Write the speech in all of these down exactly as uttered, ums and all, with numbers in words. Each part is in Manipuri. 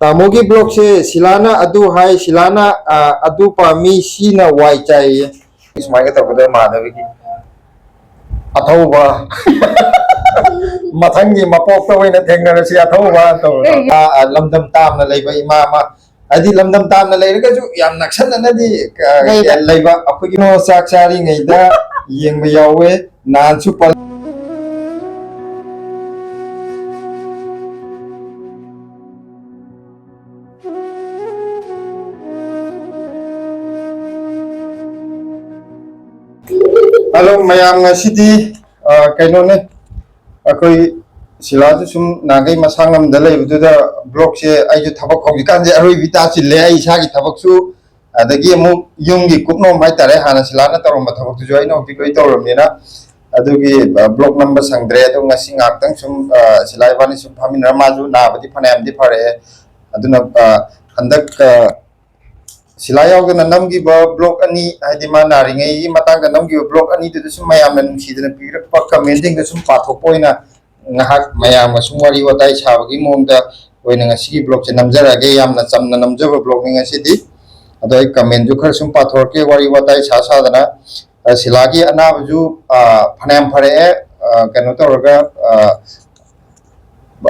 ꯇꯥꯃꯣꯒꯤ ꯕ꯭ꯂꯣꯛꯁꯦ ꯁꯤꯂꯥꯅ ꯑꯗꯨ ꯍꯥꯏ, ꯁꯤꯂꯥꯅ, ꯑ, ꯑꯗꯨ ꯄꯥꯝꯃꯤ, ꯁꯤꯅ ꯋꯥꯏ ꯆꯥꯏꯌꯦ꯫ ꯁꯨꯃꯥꯏꯅ ꯇꯧꯒꯗꯕ ꯃꯥꯟꯅꯕꯒꯤ ꯑꯊꯧꯕ꯫ ꯃꯊꯪꯒꯤ ꯃꯄꯣꯛꯇ ꯑꯣꯏꯅ ꯊꯦꯡꯅꯔꯁꯤ, ꯑꯊꯧꯕ ꯇꯧꯔꯒ꯫ ꯑ, ꯑ, ꯂꯝꯗꯝ ꯇꯥꯝꯅ ꯂꯩꯕ ꯏꯃꯥ ꯑꯃ, ꯍꯥꯏꯗꯤ ꯂꯝꯗꯝ ꯇꯥꯝꯅ ꯂꯩꯔꯒꯁꯨ ꯌꯥꯝ ꯅꯛꯁꯟꯅꯅꯗꯤ, ꯑ, ꯂꯩꯕ꯫ ꯂꯩꯕ꯫ ꯑꯩꯈꯣꯏꯒꯤ ꯆꯥꯛ ꯆꯥꯔꯤꯉꯩꯗ ꯌꯦꯡꯕ ꯌꯥꯎꯋꯦ꯫ ꯅꯍꯥꯟꯁꯨ ꯄꯜ- ꯍꯜꯂꯣ ꯃꯌꯥꯝ, ꯉꯁꯤꯗꯤ, ꯑ, ꯀꯩꯅꯣꯅꯦ, ꯑꯩꯈꯣꯏ ꯁꯤꯂꯥꯁꯨ ꯁꯨꯝ ꯅꯍꯥꯟꯈꯩ ꯃꯁꯥ ꯉꯝꯗ ꯂꯩꯕꯗꯨꯗ ꯕ꯭ꯂꯣꯛꯁꯦ ꯑꯩꯁꯨ ꯊꯕꯛ ꯍꯧꯖꯤꯛꯀꯥꯟꯁꯦ ꯑꯔꯣꯏꯕꯤ ꯇꯥ ꯆꯤꯜꯂꯦ꯫ ꯑꯩ ꯏꯁꯥꯒꯤ ꯊꯕꯛꯁꯨ, ꯑꯗꯒꯤ ꯑꯃꯨꯛ ꯌꯨꯝꯒꯤ ꯀꯨꯞꯅꯣꯝ ꯍꯥꯏꯇꯥꯔꯦ, ꯍꯥꯟꯅ ꯁꯤꯂꯥꯅ ꯇꯧꯔꯝꯕ ꯊꯕꯛꯇꯨꯁꯨ ꯑꯩꯅ ꯍꯧꯖꯤꯛ ꯂꯣꯏ ꯇꯧꯔꯕꯅꯤꯅ, ꯑꯗꯨꯒꯤ, ꯑ, ꯕ꯭ꯂꯣꯛ ꯅꯝꯕ ꯁꯪꯗ꯭ꯔꯦ꯫ ꯑꯗꯣ ꯉꯁꯤ ꯉꯥꯏꯍꯥꯛꯇꯪ ꯁꯨꯝ, ꯑ, ꯁꯤꯂꯥ ꯏꯕꯥꯅꯤ ꯁꯨꯝ ꯐꯝꯃꯤꯟꯅꯔ, ꯃꯥꯁꯨ ꯅꯥꯕꯗꯤ ꯐꯅꯌꯥꯝꯗꯤ ꯐꯔꯛꯑꯦ꯫ ꯑꯗꯨꯅ, ꯑ, ꯍꯟꯗꯛ, ꯑ, ꯁꯤꯂꯥ ꯌꯥꯎꯗꯅ ꯅꯝꯈꯤꯕ ꯕ꯭ꯂꯣꯛ ꯑꯅꯤ, ꯍꯥꯏꯗꯤ ꯃꯥ ꯅꯥꯔꯤꯉꯩꯒꯤ ꯃꯇꯥꯡꯗ ꯅꯝꯈꯤꯕ ꯕ꯭ꯂꯣꯛ ꯑꯅꯤꯗꯨꯗꯁꯨ ꯃꯌꯥꯝꯅ ꯅꯨꯡꯁꯤꯗꯅ ꯄꯤꯔꯛꯄ ꯀꯃꯦꯟꯁꯤꯡꯗ ꯁꯨꯝ ꯄꯥꯊꯣꯛꯄ ꯑꯣꯏꯅ ꯉꯥꯏꯍꯥꯛ ꯃꯌꯥꯝꯒ ꯁꯨꯝ ꯋꯥꯔꯤ ꯋꯥꯇꯥꯏ ꯁꯥꯕꯒꯤ ꯃꯑꯣꯡꯗ ꯑꯣꯏꯅ ꯉꯁꯤꯒꯤ ꯕ꯭ꯂꯣꯛꯁꯦ ꯅꯝꯖꯔꯛꯑꯒꯦ꯫ ꯌꯥꯝꯅ ꯆꯝꯅ ꯅꯝꯖꯕ ꯕ꯭ꯂꯣꯛꯅꯤ ꯉꯁꯤꯗꯤ꯫ ꯑꯗꯣ ꯑꯩ ꯀꯃꯦꯟꯁꯨ ꯈꯔ ꯁꯨꯝ ꯄꯥꯊꯣꯔꯛꯀꯦ, ꯋꯥꯔꯤ ꯋꯥꯇꯥꯏ ꯁꯥ ꯁꯥꯗꯅ꯫ ꯑ, ꯁꯤꯂꯥꯒꯤ ꯑꯅꯥꯕꯁꯨ, ꯑ, ꯐꯅꯌꯥꯝ ꯐꯔꯛꯑꯦ꯫ ꯑ, ꯀꯩꯅꯣ ꯇꯧꯔꯒ, ꯑ,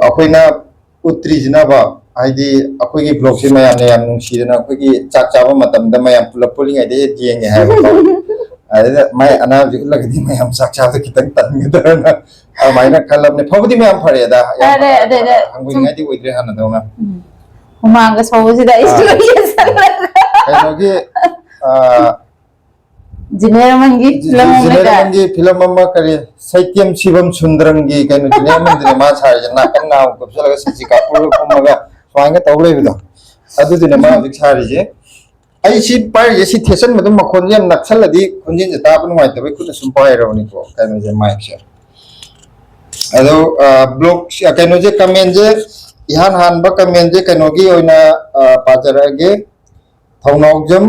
ꯑꯩꯈꯣꯏꯅ ꯎꯠꯇ꯭ꯔꯤꯁꯤꯅꯕ, ꯍꯥꯏꯗꯤ ꯑꯩꯈꯣꯏꯒꯤ ꯕ꯭ꯂꯣꯛꯁꯦ ꯃꯌꯥꯝꯅ ꯌꯥꯝ ꯅꯨꯡꯁꯤꯗꯅ ꯑꯩꯈꯣꯏꯒꯤ ꯆꯥꯛ ꯆꯥꯕ ꯃꯇꯝꯗ ꯃꯌꯥꯝ ꯄꯨꯂꯞ ꯄꯨꯜꯂꯤꯉꯩꯗ ꯍꯦꯛ ꯌꯦꯡꯉꯦ ꯍꯥꯏꯕꯀꯣ꯫ ꯑꯗꯨꯗ ꯃꯥꯏ ꯑꯅꯥꯕꯁꯤ ꯎꯠꯂꯒꯗꯤ ꯃꯌꯥꯝ ꯆꯥꯛ ꯆꯥꯕꯗ ꯈꯤꯇꯪ ꯇꯟꯒꯗ꯭ꯔꯅ ꯑꯗꯨꯃꯥꯏꯅ ꯈꯜꯂꯕꯅꯦ꯫ ꯐꯕꯨꯗꯤ ꯃꯌꯥꯝ ꯐꯔꯦꯗ, ꯌꯥꯝ ꯐꯔꯦ, ꯑꯗꯩꯗ ꯁꯨꯝ ꯍꯪꯒꯣꯏꯅꯤꯡꯉꯥꯏꯗꯤ ꯑꯣꯏꯗ꯭ꯔꯦ ꯍꯥꯟꯅꯗꯧꯅ꯫ ꯎꯝ꯫ ꯍꯨꯃꯥꯡꯒ ꯁꯧꯕꯁꯤꯗ ꯑꯩꯁꯨ ꯑꯥ꯫ ꯂꯣꯏ ꯌꯦꯡꯁꯜꯂꯒ꯫ ꯀꯩꯅꯣꯒꯤ, ꯑꯥ, ꯖꯤꯅꯦꯔꯃꯟꯒꯤ ꯖꯤ-, ꯐꯤꯂꯝ ꯖꯤ-, ꯑꯃ ꯂꯩꯗꯥꯏ? ꯖꯤꯅꯦꯔꯃꯟꯒꯤ ꯐꯤꯂꯝ ꯑꯃ, ꯀꯔꯤ, ꯁꯩꯇꯦꯝ ꯁꯤꯕꯝ ꯁꯨꯟꯗ꯭ꯔꯝꯒꯤ, ꯀꯩꯅꯣ, ꯖꯤꯅꯦꯔꯃꯟꯗꯨꯅꯦ ꯃꯥ ꯁꯥꯔꯤꯁꯦ, ꯅꯥꯀꯟ ꯅꯥꯝ ꯀꯨꯞꯁꯜꯂꯒ ꯁꯤꯁꯤ ꯀꯥꯄꯨꯔꯒ ꯐꯝꯃꯒ ꯁꯨꯃꯥꯏꯅ ꯇꯧ ꯂꯩꯕꯗꯣ, ꯑꯗꯨꯗꯨꯅꯦ ꯃꯥ ꯍꯧꯖꯤꯛ ꯁꯥꯔꯤꯁꯦ꯫ ꯑꯩ ꯁꯤ ꯄꯥꯏꯔꯤꯁꯦ, ꯁꯤ ꯊꯦꯠꯆꯟꯕꯗꯣ ꯃꯈꯣꯟꯁꯦ ꯌꯥꯝ ꯅꯛꯁꯜꯂꯗꯤ ꯈꯣꯟꯖꯦꯜꯁꯦ ꯇꯥꯕ ꯅꯨꯡꯉꯥꯏꯇꯕꯩ ꯈꯨꯠꯅ ꯁꯨꯝ ꯄꯥꯏꯔꯕꯅꯤꯀꯣ, ꯀꯩꯅꯣꯁꯦ, ꯃꯥꯏꯛꯁꯦ꯫ ꯑꯗꯣ, ꯑ, ꯕ꯭ꯂꯣꯛ, ꯑ, ꯀꯩꯅꯣꯁꯦ, ꯀꯃꯦꯟꯁꯦ, ꯏꯍꯥꯟ ꯍꯥꯟꯕ ꯀꯃꯦꯟꯁꯦ ꯀꯩꯅꯣꯒꯤ ꯑꯣꯏꯅ, ꯑ, ꯄꯥꯖꯔꯛꯑꯒꯦ꯫ ꯊꯧꯅꯥꯎꯖꯝ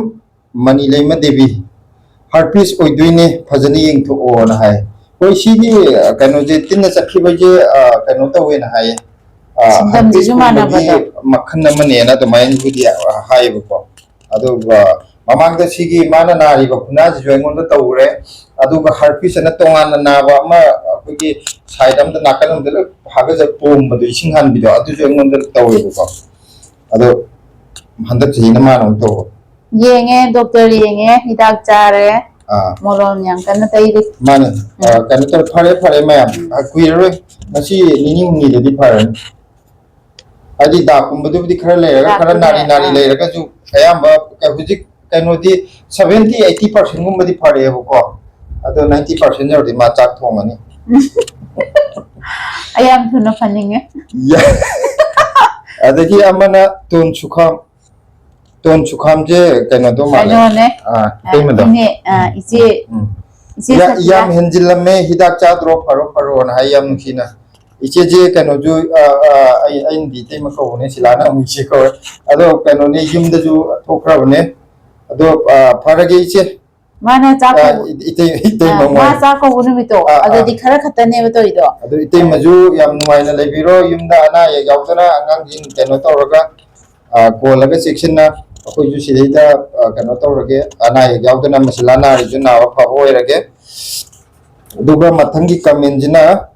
ꯃꯅꯤꯂꯩꯃ ꯗꯦꯕꯤ, "ꯍꯔꯄꯤꯁ ꯑꯣꯏꯗꯣꯏꯅꯦ, ꯐꯖꯅ ꯌꯦꯡꯊꯣꯛꯑꯣꯅ" ꯍꯥꯏ꯫ ꯍꯣꯏ, ꯁꯤꯒꯤ, ꯑ, ꯀꯩꯅꯣꯁꯦ, ꯇꯤꯟꯅ ꯆꯠꯈꯤꯕꯁꯦ, ꯑ, ꯀꯩꯅꯣ ꯇꯧꯋꯦꯅ ꯍꯥꯏꯌꯦ꯫ ꯑ, ꯁꯤꯝꯇꯝꯁꯤꯁꯨ ꯍꯔꯄꯤꯁ ꯀꯨꯝꯕꯒꯤ ꯃꯥꯟꯅꯕꯗꯣ꯫ ꯃꯈꯜ ꯑꯃꯅꯦꯅ ꯑꯗꯨꯃꯥꯏꯅꯕꯨꯗꯤ ꯍꯥꯏꯌꯦꯕꯀꯣ꯫ ꯑꯗꯨꯒ ꯃꯃꯥꯡꯗ ꯁꯤꯒꯤ ꯃꯥꯅ ꯅꯥꯔꯤꯕ ꯈꯨꯅꯥꯁꯤꯁꯨ ꯑꯩꯉꯣꯟꯗ ꯇꯧꯈ꯭ꯔꯦ꯫ ꯑꯗꯨꯒ ꯍꯔꯄꯤꯁ ꯑꯅ ꯇꯣꯉꯥꯟꯅ ꯅꯥꯕ ꯑꯃ ꯑꯩꯈꯣꯏꯒꯤ ꯁꯥꯏꯠ ꯑꯝꯗ, ꯅꯥꯀꯟ ꯑꯝꯗ ꯂꯣꯏ ꯍꯥꯒꯠꯆ ꯄꯣꯝꯕꯗꯣ, ꯏꯁꯤꯡ ꯍꯥꯟꯕꯤꯗꯣ, ꯑꯗꯨꯁꯨ ꯑꯩꯉꯣꯟꯗ ꯇꯧꯋꯦꯕꯀꯣ꯫ ꯑꯗꯣ ꯍꯟꯗꯛ ꯆꯍꯤꯅ ꯃꯥꯅ ꯑꯃꯨꯛ ꯇꯧꯕ꯫ ꯌꯦꯡꯉꯦ, ꯗꯣꯛꯇꯔ ꯌꯦꯡꯉꯦ, ꯍꯤꯗꯥꯛ ꯆꯥꯔꯦ, ꯑꯥ ꯃꯣꯂꯣꯝ ꯌꯥꯝ ꯀꯟꯅ ꯇꯩꯔꯤ꯫ ꯃꯥꯅꯦ꯫ ꯑ, ꯀꯩꯅꯣ ꯇꯧꯔꯦ, ꯐꯔꯦ ꯐꯔꯦ ꯃꯌꯥꯝ꯫ ꯑ, ꯀꯨꯏꯔꯔꯣꯏ, ꯉꯁꯤ ꯅꯤꯅꯤ ꯍꯨꯝꯅꯤꯗꯗꯤ ꯐꯔꯅꯤ꯫ ꯍꯥꯏꯗꯤ ꯗꯥꯛꯀꯨꯝꯕꯗꯨꯕꯨꯗꯤ ꯈꯔ ꯂꯩꯔꯒ, ꯈꯔ ꯗꯥꯛꯇꯨꯅꯦ, ꯅꯥꯔꯤ ꯅꯥꯔꯤ ꯑꯥ꯫ ꯂꯩꯔꯒꯁꯨ ꯑꯌꯥꯝꯕ ꯍꯧꯖꯤꯛ ꯀꯩꯅꯣꯗꯤ ꯁꯚꯦꯟꯇꯤ ꯑꯩꯠꯇꯤ ꯄꯥꯔꯁꯦꯟꯒꯨꯝꯕꯗꯤ ꯐꯔꯛꯑꯦꯕꯀꯣ꯫ ꯑꯗꯣ ꯅꯥꯏꯟꯇꯤ ꯄꯥꯔꯁꯦꯟ ꯌꯧꯔꯗꯤ ꯃꯥ ꯆꯥꯛ ꯊꯣꯡꯉꯅꯤ꯫ ꯑꯩ ꯌꯥꯝ ꯊꯨꯅ ꯐꯅꯤꯡꯉꯦ꯫ ꯌꯥ-, ꯑꯗꯒꯤ ꯑꯃꯅ ꯇꯣꯟ ꯁꯨꯈꯥꯝ꯫ ꯇꯣꯟ ꯁꯨꯈꯥꯝꯁꯦ ꯀꯩꯅꯣꯗꯣ ꯃꯥꯜꯂꯦ꯫ ꯀꯩꯅꯣꯅꯦ꯫ ꯑꯥ, ꯏꯇꯩꯃꯗꯣ꯫ ꯏꯅꯦ, ꯑ, ꯏꯆꯦ, ꯎꯝ꯫ ꯏꯆꯦ ꯌꯥ-, ꯁꯟꯖꯤꯅꯥ꯫ ꯌꯥꯝ ꯍꯦꯟꯖꯤꯜꯂꯝꯃꯦ, ꯍꯤꯗꯥꯛ ꯆꯥꯗ꯭ꯔꯣ, ꯐꯔꯣ ꯐꯔꯣꯅ ꯍꯥꯏ ꯌꯥꯝ ꯅꯨꯡꯁꯤꯅ꯫ ꯏꯆꯦꯁꯦ ꯀꯩꯅꯣꯁꯨ, ꯑ, ꯑ, ꯑꯩ, ꯑꯩꯅꯗꯤ ꯏꯇꯩꯃ ꯀꯧꯕꯅꯦ, ꯁꯤꯂꯥꯅ ꯑꯃꯨꯛ ꯏꯆꯦ ꯀꯧꯋꯦ꯫ ꯑꯗꯣ ꯀꯩꯅꯣꯅꯦ, ꯌꯨꯝꯗꯁꯨ ꯊꯣꯛꯈ꯭ꯔꯕꯅꯦ꯫ ꯑꯗꯣ, ꯑ, ꯐꯔꯒꯦ ꯏꯆꯦ꯫ ꯃꯥꯅ ꯆꯥꯛ ꯑ, ꯀꯧꯕ-, ꯏ-, ꯏꯇꯩ, ꯏꯇꯩꯃ ꯑ, ꯃꯥ ꯃꯣꯏ꯫ ꯆꯥꯛ ꯀꯧꯕ ꯅꯨꯃꯤꯠꯇꯣ, ꯑ, ꯑ꯫ ꯑꯗꯨꯗꯤ ꯈꯔ ꯈꯛꯇꯅꯦꯕ ꯇꯧꯔꯤꯗꯣ꯫ ꯑꯗꯨ ꯏꯇꯩꯃꯁꯨ ꯌꯥꯝ ꯅꯨꯡꯉꯥꯏꯅ ꯂꯩꯕꯤꯔꯣ, ꯌꯨꯝꯗ ꯑꯅꯥ ꯑꯌꯦꯛ ꯌꯥꯎꯗꯅ ꯑꯉꯥꯡꯁꯤꯡ ꯀꯩꯅꯣ ꯇꯧꯔꯒ, ꯑ, ꯀꯣꯜꯂꯒ ꯆꯦꯛꯁꯤꯟꯅ ꯑꯩꯈꯣꯏꯁꯨ ꯁꯤꯗꯩꯗ, ꯑ, ꯀꯩꯅꯣ ꯇꯧꯔꯒꯦ, ꯑꯅꯥ ꯑꯌꯦꯛ ꯌꯥꯎꯗꯅ ꯃꯁꯤꯂꯥ ꯅꯥꯔꯤꯁꯨ ꯅꯥꯕ ꯐꯕ ꯑꯣꯏꯔꯒꯦ꯫ ꯑꯗꯨꯒ ꯃꯊꯪꯒꯤ ꯀꯃꯦꯟꯁꯤꯅ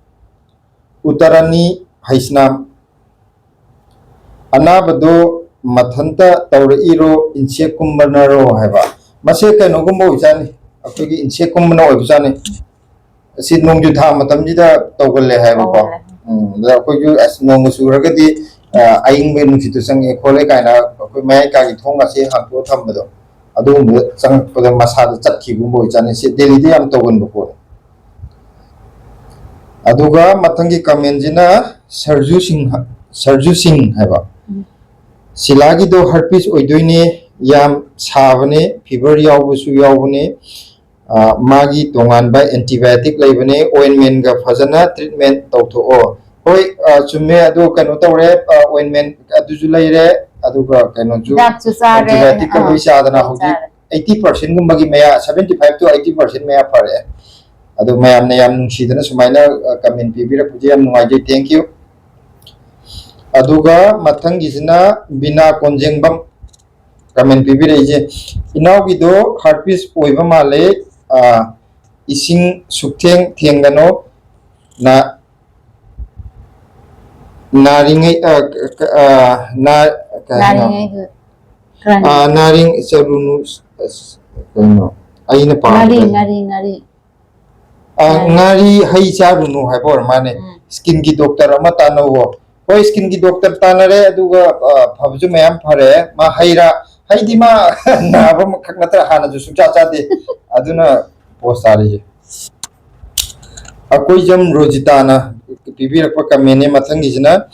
ꯎꯇꯔꯥꯅꯤ ꯍꯩꯁꯅꯥꯝ, "ꯑꯅꯥꯕꯗꯣ ꯃꯊꯟꯇ ꯇꯧꯔꯛꯏꯔꯣ, ꯏꯟꯁꯦꯛꯀꯨꯝꯕꯅꯔꯣ?" ꯍꯥꯏꯕ꯫ ꯃꯁꯦ ꯀꯩꯅꯣꯒꯨꯝꯕ ꯑꯣꯏꯖꯥꯠꯅꯤ, ꯑꯩꯈꯣꯏꯒꯤ ꯏꯟꯁꯦꯛꯀꯨꯝꯕꯅ ꯑꯣꯏꯕꯖꯥꯠꯅꯤ꯫ ꯑꯁꯤ ꯅꯣꯡꯖꯨ ꯊꯥ ꯃꯇꯝꯁꯤꯗ ꯇꯧꯒꯜꯂꯦ ꯍꯥꯏꯕꯀꯣ꯫ ꯇꯧꯒꯜꯂꯦ꯫ ꯎꯝ, ꯑꯗ ꯑꯩꯈꯣꯏꯁꯨ ꯑꯁ ꯅꯣꯡꯃ ꯆꯨꯔꯒꯗꯤ, ꯑ, ꯑꯌꯤꯡꯕ ꯅꯨꯡꯁꯤꯠꯇꯨ ꯆꯪꯉꯛꯑꯦ ꯈꯣꯠꯂꯦ ꯀꯥꯏꯅ ꯑꯩꯈꯣꯏ ꯃꯌꯥꯏ ꯀꯥꯒꯤ ꯊꯣꯡ ꯑꯁꯤ ꯍꯥꯡꯇꯣꯛꯑ ꯊꯝꯕꯗꯣ, ꯑꯗꯨꯒꯨꯝꯕ ꯆꯪꯉꯛꯄꯗ ꯃꯁꯥꯗ ꯆꯠꯈꯤꯕꯒꯨꯝꯕ ꯑꯣꯏꯖꯥꯠꯅꯤ꯫ ꯁꯤ ꯗꯦꯜꯂꯤꯗ ꯌꯥꯝ ꯇꯧꯒꯟꯕ ꯄꯣꯠꯅꯤ꯫ ꯑꯗꯨꯒ ꯃꯊꯪꯒꯤ ꯀꯃꯦꯟꯁꯤꯅ ꯁꯔꯖꯨ ꯁꯤꯡ, ꯁꯔꯖꯨ ꯁꯤꯡ ꯍꯥꯏꯕ꯫ ꯎꯝ꯫ "ꯁꯤꯂꯥꯒꯤꯗꯣ ꯍꯔꯄꯤꯁ ꯑꯣꯏꯗꯣꯏꯅꯦ, ꯌꯥꯝ ꯁꯥꯕꯅꯦ, ꯐꯤꯚꯔ ꯌꯥꯎꯕꯁꯨ ꯌꯥꯎꯕꯅꯦ꯫ ꯑ, ꯃꯥꯒꯤ ꯇꯣꯉꯥꯟꯕ ꯑꯦꯟꯇꯤꯕꯥꯌꯣꯇꯤꯛ ꯂꯩꯕꯅꯦ, ꯑꯣꯏꯟꯃꯦꯟꯒ ꯐꯖꯅ ꯇ꯭ꯔꯤꯠꯃꯦꯟ ꯇꯧꯊꯣꯛꯑꯣ"꯫ ꯍꯣꯏ, ꯑ, ꯆꯨꯝꯃꯦ꯫ ꯑꯗꯣ ꯀꯩꯅꯣ ꯇꯧꯔꯦ, ꯑ, ꯑꯣꯏꯟꯃꯦꯟ ꯑꯗꯨꯁꯨ ꯂꯩꯔꯦ, ꯑꯗꯨꯒ ꯀꯩꯅꯣꯁꯨ, ꯍꯤꯗꯥꯛꯁꯨ ꯆꯥꯔꯦ꯫ ꯑꯦꯟꯇꯤꯕꯥꯌꯣꯇꯤꯛꯀ ꯑꯥ, ꯂꯣꯏ ꯆꯥꯗꯅ ꯂꯣꯏ ꯍꯧꯖꯤꯛ ꯆꯥꯔꯦ꯫ ꯑꯩꯠꯇꯤ ꯄꯥꯔꯁꯦꯟꯒꯨꯝꯕꯒꯤ ꯃꯌꯥ, seventy five two eighty percent ꯃꯌꯥ ꯐꯔꯛꯑꯦ꯫ ꯑꯗꯣ ꯃꯌꯥꯝꯅ ꯌꯥꯝ ꯅꯨꯡꯁꯤꯗꯅ ꯁꯨꯃꯥꯏꯅ, ꯑ, ꯀꯃꯦꯟ ꯄꯤꯕꯤꯔꯛꯄꯁꯦ ꯌꯥꯝ ꯅꯨꯡꯉꯥꯏꯖꯩ꯫ Thank you꯫ ꯑꯗꯨꯒ ꯃꯊꯪꯒꯤꯁꯤꯅ ꯕꯤꯅꯥ ꯀꯣꯟꯖꯦꯡꯕꯝ ꯀꯃꯦꯟ ꯄꯤꯕꯤꯔꯛꯏꯁꯦ, "ꯏꯅꯥꯎꯒꯤꯗꯣ ꯍꯥꯔꯄꯤꯁ ꯑꯣꯏꯕ ꯃꯥꯜꯂꯦ, ꯑ, ꯏꯁꯤꯡ ꯁꯨꯛꯊꯦꯡ ꯊꯦꯡꯒꯅꯣ, ꯅꯥ-, ꯅꯥꯔꯤꯉꯩ, ꯑ, ꯀ-, ꯑ, ꯅꯥ-, ꯀꯩ ꯍꯥꯏꯅꯣ? ꯅꯥꯔꯤꯉꯩꯗꯨ ꯈꯔ ꯑ, ꯅꯥꯔꯤꯡ ꯆꯔꯨꯅꯨ, ꯑꯁ, ꯀꯩꯅꯣ? ꯑꯩꯅ ꯉꯥꯔꯤ, ꯄꯥꯕꯗ ꯉꯥꯔꯤ, ꯉꯥꯔꯤ꯫ ꯑ, ꯉꯥꯔꯤ꯫ ꯉꯥꯔꯤ ꯍꯩ ꯆꯥꯔꯨꯅꯨ ꯍꯥꯏꯕ ꯑꯣꯏꯔ ꯃꯥꯅꯦ꯫ ꯎꯝ꯫ Skinꯒꯤ doctor ꯑꯃ ꯇꯥꯟꯅꯧꯋꯣ꯫ ꯍꯣꯏ, skinꯒꯤ doctor ꯇꯥꯟꯅꯔꯦ, ꯑꯗꯨꯒ, ꯑ, ꯐꯕꯁꯨ ꯃꯌꯥꯝ ꯐꯔꯦ꯫ ꯃꯥ ꯍꯩ ꯔꯥ, ꯍꯩꯗꯤ ꯃꯥ ꯅꯥꯕ ꯑꯃꯈꯛ ꯅꯠꯇ꯭ꯔ ꯍꯥꯟꯅꯁꯨ ꯁꯨꯡꯆꯥ ꯆꯥꯗꯦ꯫ ꯑꯗꯨꯅ post ꯇꯥꯔꯤꯁꯦ꯫ ꯑꯀꯣꯏꯖꯝ ꯔꯣꯖꯤꯇꯥꯅ ꯄꯤꯕꯤꯔꯛꯄ commentꯅꯦ ꯃꯊꯪꯒꯤꯁꯤꯅ,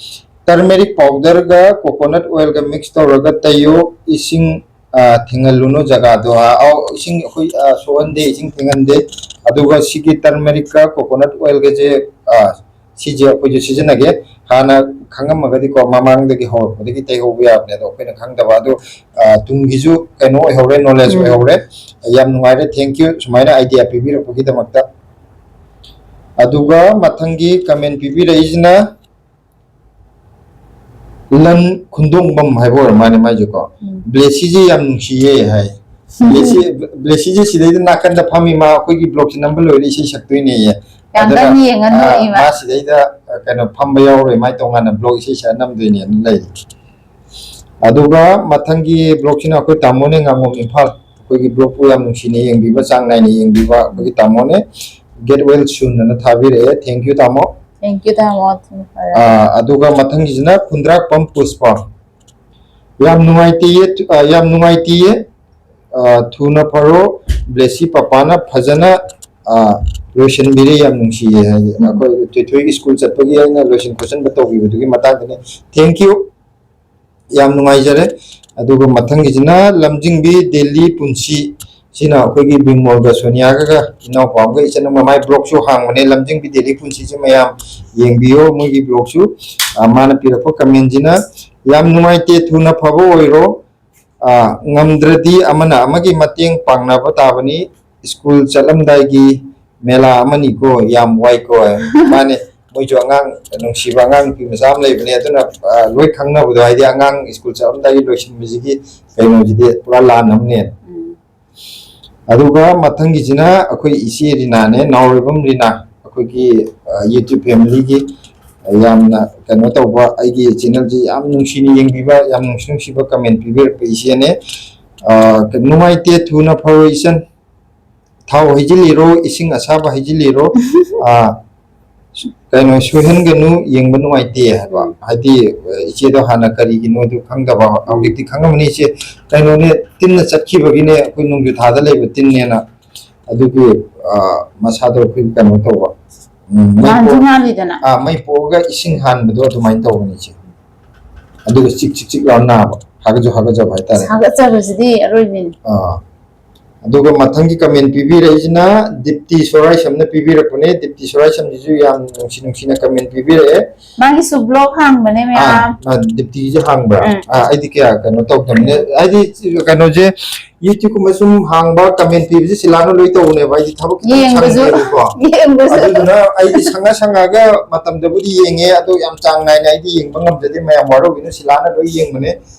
"Turmeric powderꯒ coconut oilꯒ mix ꯇꯧꯔꯒ ꯇꯩꯌꯣ, ꯏꯁꯤꯡ, ꯑ, ꯊꯦꯡꯍꯜꯂꯨꯅꯨ ꯖꯒꯥꯗꯣ"꯫ ꯑ, ꯑꯧ, ꯏꯁꯤꯡ ꯑꯩꯈꯣꯏ, ꯑ, ꯁꯣꯛꯍꯟꯗꯦ, ꯏꯁꯤꯡ ꯊꯦꯡꯍꯟꯗꯦ꯫ ꯑꯗꯨꯒ ꯁꯤꯒꯤ turmericꯀ coconut oilꯒꯁꯦ, ꯑ, ꯁꯤꯁꯦ ꯑꯩꯈꯣꯏꯁꯨ ꯁꯤꯖꯤꯟꯅꯒꯦ꯫ ꯍꯥꯟꯅ ꯈꯪꯉꯝꯃꯒꯗꯤꯀꯣ, ꯃꯃꯥꯡꯗꯒꯤ ꯍꯧꯔꯛꯄꯗꯒꯤ ꯇꯩꯍꯧꯕ ꯌꯥꯕꯅꯦ, ꯑꯗꯣ ꯑꯩꯈꯣꯏꯅ ꯈꯪꯗꯕ꯫ ꯑꯗꯣ, ꯑ, ꯇꯨꯡꯒꯤꯁꯨ ꯀꯩꯅꯣ ꯑꯣꯏꯍꯧꯔꯦ, knowledge ꯎꯝ꯫ ꯑꯣꯏꯍꯧꯔꯦ꯫ ꯌꯥꯝ ꯅꯨꯡꯉꯥꯏꯔꯦ, thank you ꯁꯨꯃꯥꯏꯅ idea ꯄꯤꯕꯤꯔꯛꯄꯒꯤꯗꯃꯛꯇ꯫ ꯑꯗꯨꯒ ꯃꯊꯪꯒꯤ comment ꯄꯤꯕꯤꯔꯛꯏꯁꯤꯅ ꯂꯟ ꯈꯨꯟꯗꯣꯡꯕꯝ ꯍꯥꯏꯕ ꯑꯣꯏꯔ ꯃꯥꯅꯦ ꯃꯥꯏꯁꯦꯀꯣ꯫ ꯎꯝ꯫ "ꯕ꯭ꯂꯦꯁꯤꯁꯦ ꯌꯥꯝ ꯅꯨꯡꯁꯤꯌꯦ" ꯍꯥꯏ꯫ ꯎꯝ꯫ "ꯕ꯭ꯂꯦꯁꯤ, ꯕ꯭ꯂꯦꯁꯤꯁꯦ ꯁꯤꯗꯩꯗ ꯅꯥꯀꯟꯗ ꯐꯝꯃꯤ, ꯃꯥ ꯑꯩꯈꯣꯏꯒꯤ vlogꯁꯦ ꯅꯝꯕ ꯂꯣꯏꯔꯦ ꯏꯁꯩ ꯁꯛꯇꯣꯏꯅꯦꯌꯦ꯫ ꯌꯥꯝ ꯑꯗꯨꯅ, ꯀꯟꯅ ꯌꯦꯡꯉ ꯑ, ꯅꯣꯛꯏꯕ꯫ ꯃꯥ ꯁꯤꯗꯩꯗ, ꯑ, ꯀꯩꯅꯣ, ꯐꯝꯕ ꯌꯥꯎꯔꯣꯏ, ꯃꯥꯏ ꯇꯣꯉꯥꯟꯅ vlog ꯏꯁꯩ ꯁꯛꯑ ꯅꯝꯗꯣꯏꯅꯦꯅ ꯂꯩꯔꯤ"꯫ ꯑꯗꯨꯒ ꯃꯊꯪꯒꯤ vlogꯁꯤꯅ ꯑꯩꯈꯣꯏ ꯇꯥꯃꯣꯅꯦ ꯉꯥꯉꯣꯝ ꯏꯝꯐꯥꯜ꯫ ꯑꯩꯈꯣꯏꯒꯤ vlogꯄꯨ ꯌꯥꯝ ꯅꯨꯡꯁꯤꯅ ꯌꯦꯡꯕꯤꯕ, ꯆꯥꯡ ꯅꯥꯏꯅ ꯌꯦꯡꯕꯤꯕ ꯑꯩꯈꯣꯏꯒꯤ ꯇꯥꯃꯣꯅꯦ꯫ "Get well soon" ꯑꯅ ꯊꯥꯕꯤꯔꯛꯑꯦ꯫ Thank you, ꯇꯥꯃꯣ꯫ Thank you, ꯇꯥꯃꯣ꯫ ꯑꯥ, ꯑꯗꯨꯒ ꯃꯊꯪꯒꯤꯁꯤꯅ ꯈꯨꯟꯗ꯭ꯔꯥꯛꯄꯝ ꯄꯨꯁꯄ꯫ "ꯌꯥꯝ ꯅꯨꯡꯉꯥꯏꯇꯦꯌꯦ, ꯑ, ꯌꯥꯝ ꯅꯨꯡꯉꯥꯏꯇꯦꯌꯦ, ꯑ, ꯊꯨꯅ ꯐꯔꯣ, ꯕ꯭ꯂꯦꯁꯤ ꯄꯄꯥꯅ ꯐꯖꯅ, ꯑ, ꯂꯣꯏꯁꯤꯟꯕꯤꯔꯦ, ꯌꯥꯝ ꯅꯨꯡꯁꯤꯌꯦ" ꯍꯥꯏꯗꯤ ꯎꯝ꯫ ꯑꯩꯈꯣꯏ ꯊꯣꯏꯊꯣꯏꯒꯤ ꯁ꯭ꯀꯨꯜ ꯆꯠꯄꯒꯤ ꯑꯩꯅ ꯂꯣꯏꯁꯤꯟ ꯈꯣꯠꯆꯤꯟꯕ ꯇꯧꯕꯤꯕꯗꯨꯒꯤ ꯃꯇꯥꯡꯗꯅꯦ꯫ Thank you꯫ ꯌꯥꯝ ꯅꯨꯡꯉꯥꯏꯖꯔꯦ꯫ ꯑꯗꯨꯒ ꯃꯊꯪꯒꯤꯁꯤꯅ ꯂꯝꯖꯤꯡꯕꯤ ꯗꯦꯜꯂꯤ ꯄꯨꯟꯁꯤ꯫ ꯁꯤꯅ ꯑꯩꯈꯣꯏꯒꯤ ꯕꯤꯃꯣꯜꯒ ꯁꯣꯅꯤꯌꯥꯒ ꯏꯅꯥꯎꯄꯥ ꯑꯃꯒ ꯏꯆꯟ ꯑꯃ, ꯃꯥꯏ vlogꯁꯨ ꯍꯥꯡꯕꯅꯦ, ꯂꯝꯖꯤꯡꯕꯤ ꯗꯦꯜꯂꯤ ꯄꯨꯟꯁꯤꯁꯦ ꯃꯌꯥꯝ ꯌꯦꯡꯕꯤꯌꯣ ꯃꯣꯏꯒꯤ vlogꯁꯨ꯫ ꯑ, ꯃꯥꯅ ꯄꯤꯔꯛꯄ commentꯁꯤꯅ, "ꯌꯥꯝ ꯅꯨꯡꯉꯥꯏꯇꯦ, ꯊꯨꯅ ꯐꯕ ꯑꯣꯏꯔꯣ꯫ ꯑ, ꯉꯝꯗ꯭ꯔꯗꯤ ꯑꯃꯅ ꯑꯃꯒꯤ ꯃꯇꯦꯡ ꯄꯥꯡꯅꯕ ꯇꯥꯕꯅꯤ꯫ ꯁ꯭ꯀꯨꯜ ꯆꯠꯂꯝꯗꯥꯏꯒꯤ ꯃꯦꯂꯥ ꯑꯃꯅꯤꯀꯣ, ꯌꯥꯝ ꯋꯥꯏꯀꯣ"꯫ ꯃꯥꯅꯦ꯫ ꯃꯣꯏꯁꯨ ꯑꯉꯥꯡ, ꯅꯨꯡꯁꯤꯕ ꯑꯉꯥꯡ ꯅꯨꯄꯤ ꯃꯆꯥ ꯑꯃ ꯂꯩꯕꯅꯦ, ꯑꯗꯨꯅ, ꯑ, ꯂꯣꯏ ꯈꯪꯅꯕꯗꯣ, ꯍꯥꯏꯗꯤ ꯑꯉꯥꯡ ꯁ꯭ꯀꯨꯜ ꯆꯠꯂꯝꯗꯥꯏꯒꯤ ꯂꯣꯏꯁꯤꯟꯕꯁꯤꯒꯤ ꯀꯩꯅꯣꯁꯤꯗꯤ ꯄꯨꯔꯥ ꯂꯥꯟ ꯑꯃꯅꯦ꯫ ꯎꯝ꯫ ꯑꯗꯨꯒ ꯃꯊꯪꯒꯤꯁꯤꯅ ꯑꯩꯈꯣꯏ ꯏꯆꯦ ꯔꯤꯅꯥꯅꯦ, ꯅꯥꯎꯔꯣꯏꯕꯝ ꯔꯤꯅꯥ, ꯑꯩꯈꯣꯏꯒꯤ, ꯑ, YouTube family ꯒꯤ ꯌꯥꯝꯅ ꯀꯩꯅꯣ ꯇꯧꯕ, ꯑꯩꯒꯤ channel ꯁꯤ ꯌꯥꯝ ꯅꯨꯡꯁꯤꯅ ꯌꯦꯡꯕꯤꯕ, ꯌꯥꯝ ꯅꯨꯡꯁꯤ ꯅꯨꯡꯁꯤꯕ comment ꯄꯤꯕꯤꯔꯛꯄ ꯏꯆꯦꯅꯦ꯫ ꯑ, ꯅꯨꯡꯉꯥꯏꯇꯦ, ꯊꯨꯅ ꯐꯔꯣ ꯏꯆꯟ, ꯊꯥꯎ ꯍꯩꯖꯤꯜꯂꯤꯔꯣ, ꯏꯁꯤꯡ ꯑꯁꯥꯕ ꯍꯩꯖꯤꯜꯂꯤꯔꯣ, ꯑ, ꯀꯩꯅꯣ, ꯁꯣꯏꯍꯟꯒꯅꯨ, ꯌꯦꯡꯕ ꯅꯨꯡꯉꯥꯏꯇꯦ ꯍꯥꯏꯕ꯫ ꯎꯝ꯫ ꯍꯥꯏꯗꯤ, ꯑ, ꯏꯆꯦꯗꯣ ꯍꯥꯟꯅ ꯀꯔꯤꯒꯤꯅꯣꯗꯨ ꯈꯪꯗꯕ, ꯎꯝ꯫ ꯍꯧꯖꯤꯛꯇꯤ ꯈꯪꯉꯝꯃꯅꯤ ꯏꯆꯦ꯫ ꯀꯩꯅꯣꯅꯦ, ꯇꯤꯟꯅ ꯆꯠꯈꯤꯕꯒꯤꯅꯦ, ꯑꯩꯈꯣꯏ ꯅꯣꯡꯖꯨ ꯊꯥꯗ ꯂꯩꯕ ꯇꯤꯟꯅꯦꯅ꯫ ꯑꯗꯨꯒꯤ, ꯑ, ꯃꯁꯥꯗꯣ ꯑꯩꯈꯣꯏ ꯀꯩꯅꯣ ꯇꯧꯕ, ꯎꯝ, ꯃꯩ ꯉꯥꯟꯁꯨ ꯄꯣꯛ-, ꯉꯥꯜꯂꯤꯗꯅ꯫ ꯑ, ꯃꯩ ꯄꯣꯛꯑꯒ ꯏꯁꯤꯡ ꯍꯥꯟꯕꯗꯣ ꯑꯗꯨꯃꯥꯏꯅ ꯇꯧꯕꯅꯤ ꯏꯆꯦ꯫ ꯑꯗꯨꯒ ꯆꯤꯛ ꯆꯤꯛ ꯆꯤꯛ ꯂꯥꯎꯔ ꯅꯥꯕ, ꯍꯥꯒꯠꯁꯨ ꯍꯥꯒꯠꯆꯕ ꯍꯥꯏꯇꯥꯔꯦ꯫ ꯍꯥꯒꯠꯆꯕꯁꯤꯗꯤ ꯑꯔꯣꯏꯕꯤꯅꯤ꯫ ꯑꯥ꯫ ꯑꯗꯨꯒ ꯃꯊꯪꯒꯤ comment ꯄꯤꯕꯤꯔꯛꯏꯁꯤꯅ ꯗꯤꯞꯇꯤ ꯁꯣꯔꯥꯏꯁꯝꯅ ꯄꯤꯕꯤꯔꯛꯄꯅꯦ꯫ ꯗꯤꯞꯇꯤ ꯁꯣꯔꯥꯏꯁꯝꯁꯤꯁꯨ ꯌꯥꯝ ꯅꯨꯡꯁꯤ ꯅꯨꯡꯁꯤꯅ comment ꯄꯤꯕꯤꯔꯛꯑꯦ꯫ ꯃꯥꯒꯤꯁꯨ blog ꯍꯥꯡꯕꯅꯦ ꯃꯌꯥꯝ꯫ ꯑꯥ, ꯑꯥ, ꯗꯤꯞꯇꯤꯒꯤꯁꯦ ꯍꯥꯡꯕ꯭ꯔꯥ? ꯎꯝ꯫ ꯑꯥ, ꯑꯩꯗꯤ ꯀꯌꯥ ꯀꯩꯅꯣ ꯇꯧꯗꯕꯅꯦ꯫ ꯍꯥꯏꯗꯤ ꯀꯩꯅꯣꯁꯦ, YouTube ꯀꯨꯝꯕ ꯁꯨꯝ ꯍꯥꯡꯕ, comment ꯄꯤꯕꯁꯦ ꯁꯤꯂꯥꯅ ꯂꯣꯏ ꯇꯧꯕꯅꯦꯕ꯫ ꯑꯩꯗꯤ ꯊꯕꯛ ꯈꯤꯇꯪ ꯌꯦꯡꯕꯁꯨ, ꯁꯪꯗꯦꯕꯀꯣ꯫ ꯌꯦꯡꯕꯁꯨ꯫ ꯑꯗꯨꯗꯨꯅ ꯑꯩꯗꯤ ꯁꯪꯉ ꯁꯪꯉꯒ ꯃꯇꯝꯗꯕꯨꯗꯤ ꯌꯦꯡꯉꯦ, ꯑꯗꯣ ꯌꯥꯝ ꯆꯥꯡ ꯅꯥꯏꯅ ꯑꯩꯗꯤ ꯌꯦꯡꯕ ꯉꯝꯖꯗꯦ꯫ ꯃꯌꯥꯝ ꯋꯥꯔꯧꯕꯤꯅꯨ, ꯁꯤꯂꯥꯅ ꯂꯣꯏ ꯌꯦꯡꯕꯅꯦ꯫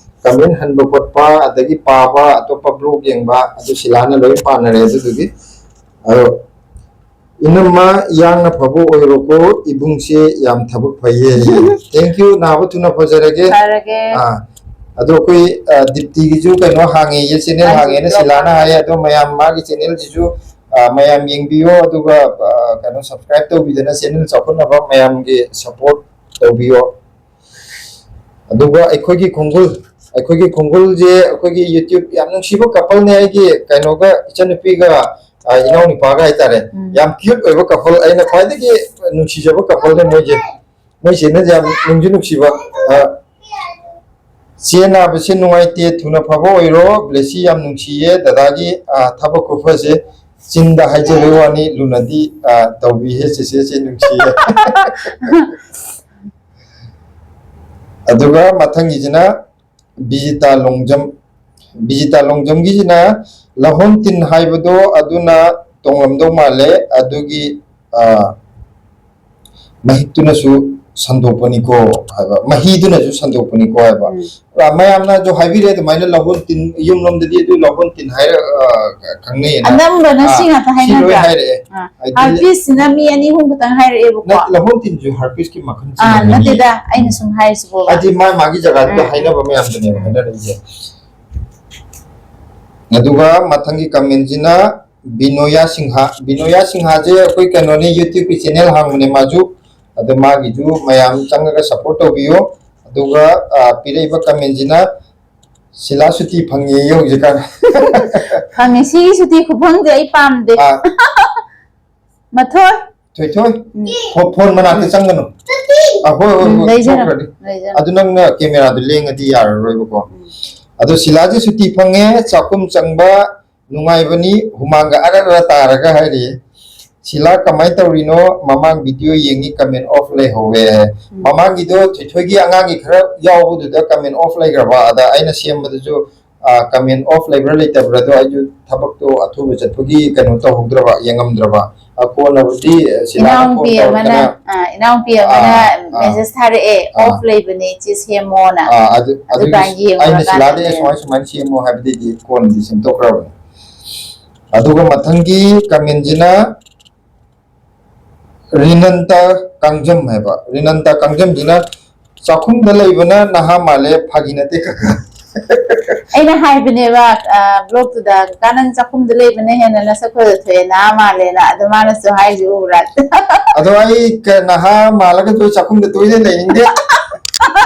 Comment ꯍꯟꯕ ꯈꯣꯠꯄ, ꯑꯗꯒꯤ ꯄꯥꯕ, ꯑꯇꯣꯞꯄ blog ꯌꯦꯡꯕ, ꯑꯗꯨ ꯁꯤꯂꯥꯅ ꯂꯣꯏ ꯄꯥꯅꯔꯦ꯫ ꯑꯗꯨꯗꯨꯒꯤ ꯑꯗꯣ ꯏꯅꯝꯃ, ꯌꯥꯡꯅ ꯐꯕ ꯑꯣꯏꯔꯣꯀꯣ, ꯏꯕꯨꯡꯁꯦ ꯌꯥꯝ ꯊꯕꯛ ꯐꯩꯌꯦ꯫ Thank you, ꯅꯥꯕ ꯊꯨꯅ ꯐꯖꯔꯒꯦ꯫ ꯐꯔꯒꯦ꯫ ꯑꯥ, ꯑꯗꯣ ꯑꯩꯈꯣꯏ, ꯑ, ꯗꯤꯞꯇꯤꯒꯤꯁꯨ ꯀꯩꯅꯣ ꯍꯥꯡꯉꯦꯌꯦ, channel ꯑꯩꯁꯨ ꯍꯥꯡꯉꯦꯅ blog ꯁꯤꯂꯥꯅ ꯍꯥꯡꯉꯦ꯫ ꯍꯥꯏꯌꯦ꯫ ꯑꯗꯣ ꯃꯌꯥꯝ ꯃꯥꯒꯤ channel ꯁꯤꯁꯨ, ꯑ, ꯃꯌꯥꯝ ꯌꯦꯡꯕꯤꯌꯣ, ꯑꯗꯨꯒ, ꯑ, ꯀꯩꯅꯣ, subscribe ꯇꯧꯕꯤꯗꯅ channel ꯆꯥꯎꯈꯠꯅꯕ ꯃꯌꯥꯝꯒꯤ support ꯇꯧꯕꯤꯌꯣ꯫ ꯑꯗꯨꯒ ꯑꯩꯈꯣꯏꯒꯤ ꯈꯣꯡꯒꯨꯜ, ꯑꯩꯈꯣꯏꯒꯤ ꯈꯣꯡꯒꯨꯜꯁꯦ ꯑꯩꯈꯣꯏꯒꯤ YouTube ꯌꯥꯝ ꯅꯨꯡꯁꯤꯕ coupleꯅꯦ, ꯑꯩꯒꯤ ꯀꯩꯅꯣꯒ, ꯏꯆꯟꯅꯨꯄꯤꯒ, ꯑ, ꯏꯅꯥꯎꯅꯨꯄꯥꯒ ꯍꯥꯏꯇꯥꯔꯦ꯫ ꯎꯝ꯫ ꯌꯥꯝ cute ꯑꯣꯏꯕ couple, ꯑꯩꯅ ꯈ꯭ꯋꯥꯏꯗꯒꯤ ꯅꯨꯡꯁꯤꯖꯕ coupleꯅꯦ ꯃꯣꯏꯁꯦ꯫ ꯃꯣꯏ ꯆꯦꯅꯁꯦ ꯌꯥꯝ ꯅꯨꯡꯁꯨ ꯅꯨꯡꯁꯤꯕ꯫ ꯑ, "ꯆꯦ ꯅꯥꯕꯁꯦ ꯅꯨꯡꯉꯥꯏꯇꯦ, ꯊꯨꯅ ꯐꯕ ꯑꯣꯏꯔꯣ꯫ ꯕ꯭ꯂꯦꯁꯤ ꯌꯥꯝ ꯅꯨꯡꯁꯤꯌꯦ, ꯗꯗꯥꯒꯤ, ꯑ, ꯊꯕꯛ ꯈꯨꯐꯁꯦ ꯆꯤꯟꯗ ꯍꯥꯏꯖꯕꯩ ꯋꯥꯅꯤ, ꯂꯨꯅꯗꯤ, ꯑ, ꯇꯧꯕꯤꯍꯦ ꯆꯦꯆꯦꯁꯦ, ꯅꯨꯡꯁꯤꯌꯦ"꯫ ꯑꯗꯨꯒ ꯃꯊꯪꯒꯤꯁꯤꯅ ꯕꯤꯖꯤꯇꯥ ꯂꯣꯡꯖꯝ꯫ ꯕꯤꯖꯤꯇꯥ ꯂꯣꯡꯖꯝꯒꯤꯁꯤꯅ, "ꯂꯍꯣꯟ ꯇꯤꯟ ꯍꯥꯏꯕꯗꯣ ꯑꯗꯨꯅ ꯇꯣꯡꯂꯝꯗꯧ ꯃꯥꯜꯂꯦ, ꯑꯗꯨꯒꯤ, ꯑ, ꯃꯍꯤꯛꯇꯨꯅꯁꯨ ꯁꯟꯗꯣꯛꯄꯅꯤꯀꯣ ꯍꯥꯏꯕ, ꯃꯍꯤꯗꯨꯅꯁꯨ ꯁꯟꯗꯣꯛꯄꯅꯤꯀꯣ ꯍꯥꯏꯕ꯫ ꯎꯝ꯫ ꯑ, ꯃꯌꯥꯝꯅ ꯑꯗꯨ ꯍꯥꯏꯕꯤꯔꯦ, ꯑꯗꯨꯃꯥꯏꯅ ꯂꯧꯍꯣꯟ ꯇꯤꯟ, ꯌꯨꯝꯂꯣꯝꯗꯗꯤ ꯑꯗꯨ ꯂꯧꯍꯣꯟ ꯇꯤꯟ ꯍꯥꯏꯔ, ꯑ, ꯈꯪꯅꯩꯌꯦꯅ꯫ ꯑꯅꯝꯕꯅ ꯑꯥ, ꯁꯤ ꯉꯥꯛꯇ ꯁꯤ ꯂꯣꯏ ꯍꯥꯏꯅꯗ꯭ꯔꯥ? ꯍꯥꯏꯔꯛꯑꯦ꯫ ꯑꯥ, ꯍꯥꯏꯗꯤ ꯍꯥꯔꯄꯤꯁꯁꯤꯅ ꯃꯤ ꯑꯅꯤ ꯑꯍꯨꯝ ꯈꯛꯇꯪ ꯍꯥꯏꯔꯛꯑꯦꯕꯀꯣ꯫ ꯅꯠꯇꯦ, ꯂꯧꯍꯣꯟ ꯇꯤꯟꯁꯨ ꯍꯥꯔꯄꯤꯁꯀꯤ ꯃꯈꯜ ꯑꯥ, ꯆꯤꯡꯉꯝꯒꯅꯤ꯫ ꯅꯠꯇꯦꯗ, ꯑꯩꯅ ꯁꯨꯝ ꯍꯥꯏꯔꯤꯁꯤꯕꯣꯕ꯫ ꯍꯥꯏꯗꯤ ꯃꯥ ꯃꯥꯒꯤ ꯖꯒꯥꯗꯨꯗ ꯑꯥ, ꯑꯥ꯫ ꯍꯥꯏꯅꯕ ꯃꯌꯥꯝꯗꯨꯅꯦꯕ ꯑꯥ꯫ ꯍꯥꯏꯅꯔꯛꯏꯁꯦ꯫ ꯑꯗꯨꯒ ꯃꯊꯪꯒꯤ ꯀꯃꯦꯟꯁꯤꯅ ꯕꯤꯅꯣꯌꯥ ꯁꯤꯡꯍ꯫ ꯕꯤꯅꯣꯌꯥ ꯁꯤꯡꯍꯁꯦ ꯑꯩꯈꯣꯏ ꯀꯩꯅꯣꯅꯦ, YouTube-ꯀꯤ channel ꯍꯥꯡꯕꯅꯦ ꯃꯥꯁꯨ꯫ ꯑꯗꯣ ꯃꯥꯒꯤꯁꯨ ꯃꯌꯥꯝ ꯆꯪꯉꯒ support ꯇꯧꯕꯤꯌꯨ꯫ ꯑꯗꯨꯒ, ꯑ, ꯄꯤꯔꯛꯏꯕ ꯀꯃꯦꯟꯁꯤꯅ "ꯁꯤꯂꯥ ꯁꯨꯇꯤ ꯐꯪꯉꯦꯌꯦ ꯍꯧꯖꯤꯛꯀꯥꯟ"꯫ ꯐꯪꯉꯦ꯫ ꯁꯤꯒꯤ ꯁꯨꯇꯤ ꯈꯨꯐꯪꯁꯦ ꯑꯩ ꯄꯥꯝꯗꯦ꯫ ꯑꯥ꯫ ꯃꯊꯣꯏ꯫ ꯊꯣꯏꯊꯣꯏ, ꯎꯝ꯫ ꯐꯣ-, ꯐꯣꯟ ꯃꯅꯥꯛꯇ ꯆꯪꯒꯅꯨ꯫ ꯑ, ꯍꯣꯏ, ꯍꯣꯏ, ꯎꯝ, ꯍꯣꯏ, ꯂꯩꯖꯔꯣ, ꯊꯣꯛꯈ꯭ꯔꯅꯤ꯫ ꯂꯩꯖꯔꯣ꯫ ꯑꯗꯨ ꯅꯪꯅ ꯀꯦꯃꯦꯔꯥꯗꯨ ꯂꯦꯡꯉꯗꯤ ꯌꯥꯔꯔꯣꯏꯕꯀꯣ꯫ ꯎꯝ꯫ ꯑꯗꯣ ꯁꯤꯂꯥꯁꯦ ꯁꯨꯇꯤ ꯐꯪꯉꯦ, ꯆꯥꯛꯈꯨꯝ ꯆꯪꯕ ꯅꯨꯡꯉꯥꯏꯕꯅꯤ, ꯍꯨꯃꯥꯡꯒ ꯑꯔ ꯑꯔ ꯇꯥꯔꯒ ꯍꯥꯏꯔꯤꯌꯦ꯫ "ꯁꯤꯂꯥ ꯀꯃꯥꯏꯅ ꯇꯧꯔꯤꯅꯣ? ꯃꯃꯥꯡ video ꯌꯦꯡꯉꯤ, comment off ꯂꯩꯍꯧꯋꯦ" ꯍꯥꯏ꯫ ꯎꯝ꯫ ꯃꯃꯥꯡꯒꯤꯗꯣ ꯊꯣꯏꯊꯣꯏꯒꯤ ꯑꯉꯥꯡꯒꯤ ꯈꯔ ꯌꯥꯎꯕꯗꯨꯗ comment off ꯂꯩꯈ꯭ꯔꯕ, ꯑꯗ ꯑꯩꯅ ꯁꯦꯝꯕꯗꯁꯨ, ꯑ, comment off ꯂꯩꯕ꯭ꯔꯥ ꯂꯩꯇꯕ꯭ꯔꯥꯗꯣ ꯑꯩꯁꯨ ꯊꯕꯛꯇꯣ ꯑꯊꯨꯕ ꯆꯠꯄꯒꯤ ꯀꯩꯅꯣ ꯇꯧꯍꯧꯗ꯭ꯔꯕ, ꯌꯦꯡꯉꯝꯗ꯭ꯔꯕ꯫ ꯑ, ꯀꯣꯟꯅꯕꯨꯗꯤ ꯁꯤꯂꯥꯅ ꯏꯅꯥꯎꯅꯨꯄꯤ phone ꯑꯃꯅ, ꯇꯧꯔꯛꯇꯅ ꯑ, ꯏꯅꯥꯎꯅꯨꯄꯤ ꯑꯃꯅ ꯑꯥ, ꯑꯥ꯫ Message ꯊꯥꯔꯛꯑꯦ, ꯑꯥ꯫ "Off ꯂꯩꯕꯅꯦ, ꯏꯆꯦ ꯁꯦꯝꯃꯣꯅ"꯫ ꯑꯥ, ꯑꯗꯨ, ꯑꯗꯨꯒꯤ ꯑꯗꯨꯀꯥꯟ ꯑꯩꯅ ꯌꯦꯡꯉꯨꯔꯀꯥꯟꯗ ꯁꯤꯂꯥꯗ ꯑꯩ ꯂꯩꯔꯝꯃꯦ꯫ ꯁꯨꯃꯥꯏ ꯁꯨꯃꯥꯏꯅ ꯁꯦꯝꯃꯣ ꯍꯥꯏꯕꯗꯒꯤ ꯀꯣꯟꯗꯤ ꯁꯦꯝꯗꯣꯛꯈ꯭ꯔꯕꯅꯤ꯫ ꯑꯗꯨꯒ ꯃꯊꯪꯒꯤ commentꯁꯤꯅ ꯔꯤꯅꯟꯇ ꯀꯥꯡꯖꯝ ꯍꯥꯏꯕ꯫ ꯔꯤꯅꯟꯇ ꯀꯥꯡꯖꯝꯁꯤꯅ "ꯆꯥꯛꯈꯨꯝꯗ ꯂꯩꯕꯅ ꯅꯍꯥ ꯃꯥꯜꯂꯦ, ꯐꯥꯒꯤ ꯅꯠꯇꯦ ꯀꯀꯥ"꯫ ꯑꯩꯅ ꯍꯥꯏꯕꯅꯦꯕ, ꯑ, blogꯇꯨꯗ, "ꯀꯀꯥ, ꯅꯪ ꯆꯥꯛꯈꯨꯝꯗ ꯂꯩꯕꯅ ꯍꯦꯟꯅ ꯅꯁꯛ ꯐꯖ ꯊꯣꯛꯑꯦ, ꯅꯍꯥ ꯃꯥꯜꯂꯦꯅ"꯫ ꯑꯗꯣ ꯃꯥꯅꯁꯨ ꯍꯥꯏꯁꯦ ꯎꯕ꯭ꯔꯥ? ꯑꯗꯣ ꯑꯩ ꯀ-, ꯅꯍꯥ ꯃꯥꯜꯂꯒꯁꯨ ꯆꯥꯛꯈꯨꯝꯗ ꯇꯣꯏꯅ ꯂꯩꯅꯤꯡꯗꯦ꯫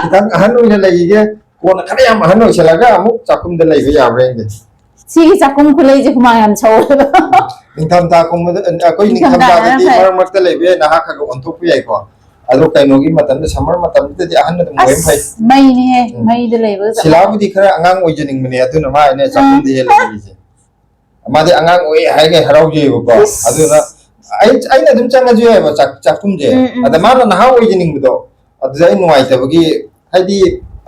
ꯈꯤꯇꯪ ꯑꯍꯟ ꯑꯣꯏꯅ ꯂꯩꯈꯤꯒꯦ꯫ ꯀꯣꯟꯅ ꯈꯔ ꯌꯥꯝ ꯑꯍꯟ ꯑꯣꯏꯁꯜꯂꯒ ꯑꯃꯨꯛ ꯆꯥꯛꯈꯨꯝꯗ ꯂꯩꯕ ꯌꯥꯕ꯭ꯔꯥ ꯌꯦꯡꯒꯦ꯫ ꯁꯤꯒꯤ ꯆꯥꯛꯈꯨꯝ ꯈꯨꯂꯩꯁꯦ ꯍꯨꯃꯥꯡ ꯌꯥꯝ ꯁꯧꯋꯦꯕ꯫ ꯅꯤꯡꯊꯝꯊꯥ ꯀꯨꯝꯕꯗ, ꯑꯩꯈꯣꯏ ꯅꯤꯡꯊꯝꯊꯥꯗꯅ ꯅꯤꯡꯊꯝꯊꯥꯗꯗꯤ ꯐꯩ꯫ ꯃꯔꯛ ꯃꯔꯛꯇ ꯂꯩꯕ ꯌꯥꯏ, ꯅꯍꯥ ꯈꯔ ꯈꯔ ꯑꯣꯟꯊꯣꯛꯄ ꯌꯥꯏꯀꯣ꯫ ꯑꯗꯣ ꯀꯩꯅꯣꯒꯤ ꯃꯇꯝꯗ, summer ꯃꯇꯝꯗꯨꯗꯗꯤ ꯑꯍꯟ ꯑꯗꯨꯝ ꯑꯣꯏꯕ ꯐꯩ꯫ ꯑꯁ, ꯃꯩꯅꯤꯍꯦ, ꯎꯝ꯫ ꯃꯩꯗ ꯂꯩꯕꯒ ꯆꯞ ꯁꯤꯂꯥꯕꯨꯗꯤ ꯃꯥꯟꯅꯩ꯫ ꯈꯔ ꯑꯉꯥꯡ ꯑꯣꯏꯖꯅꯤꯡꯕꯅꯦ, ꯑꯗꯨꯅ ꯃꯥ ꯑꯩꯅ ꯆꯥꯛꯈꯨꯝꯗ ꯎꯝ꯫ ꯍꯦꯜꯂ ꯂꯩꯔꯤꯁꯦ꯫ ꯃꯥꯗꯤ ꯑꯉꯥꯡ ꯑꯣꯏ ꯍꯥꯏꯒꯩ ꯍꯔꯥꯎꯖꯩꯕꯀꯣ꯫ ꯏꯁ꯫ ꯑꯗꯨꯅ ꯑꯩ, ꯑꯩꯅ ꯑꯗꯨꯝ ꯆꯪꯉꯁꯨ ꯌꯥꯏꯕ ꯆꯥꯛ-, ꯆꯥꯛꯈꯨꯝꯁꯦ꯫ ꯎꯝ, ꯎꯝ꯫ ꯑꯗ ꯃꯥꯅ ꯅꯍꯥ ꯑꯣꯏꯖꯅꯤꯡꯕꯗꯣ, ꯑꯗꯨꯗ ꯑꯩ ꯅꯨꯡꯉꯥꯏꯇꯕꯒꯤ, ꯍꯥꯏꯗꯤ,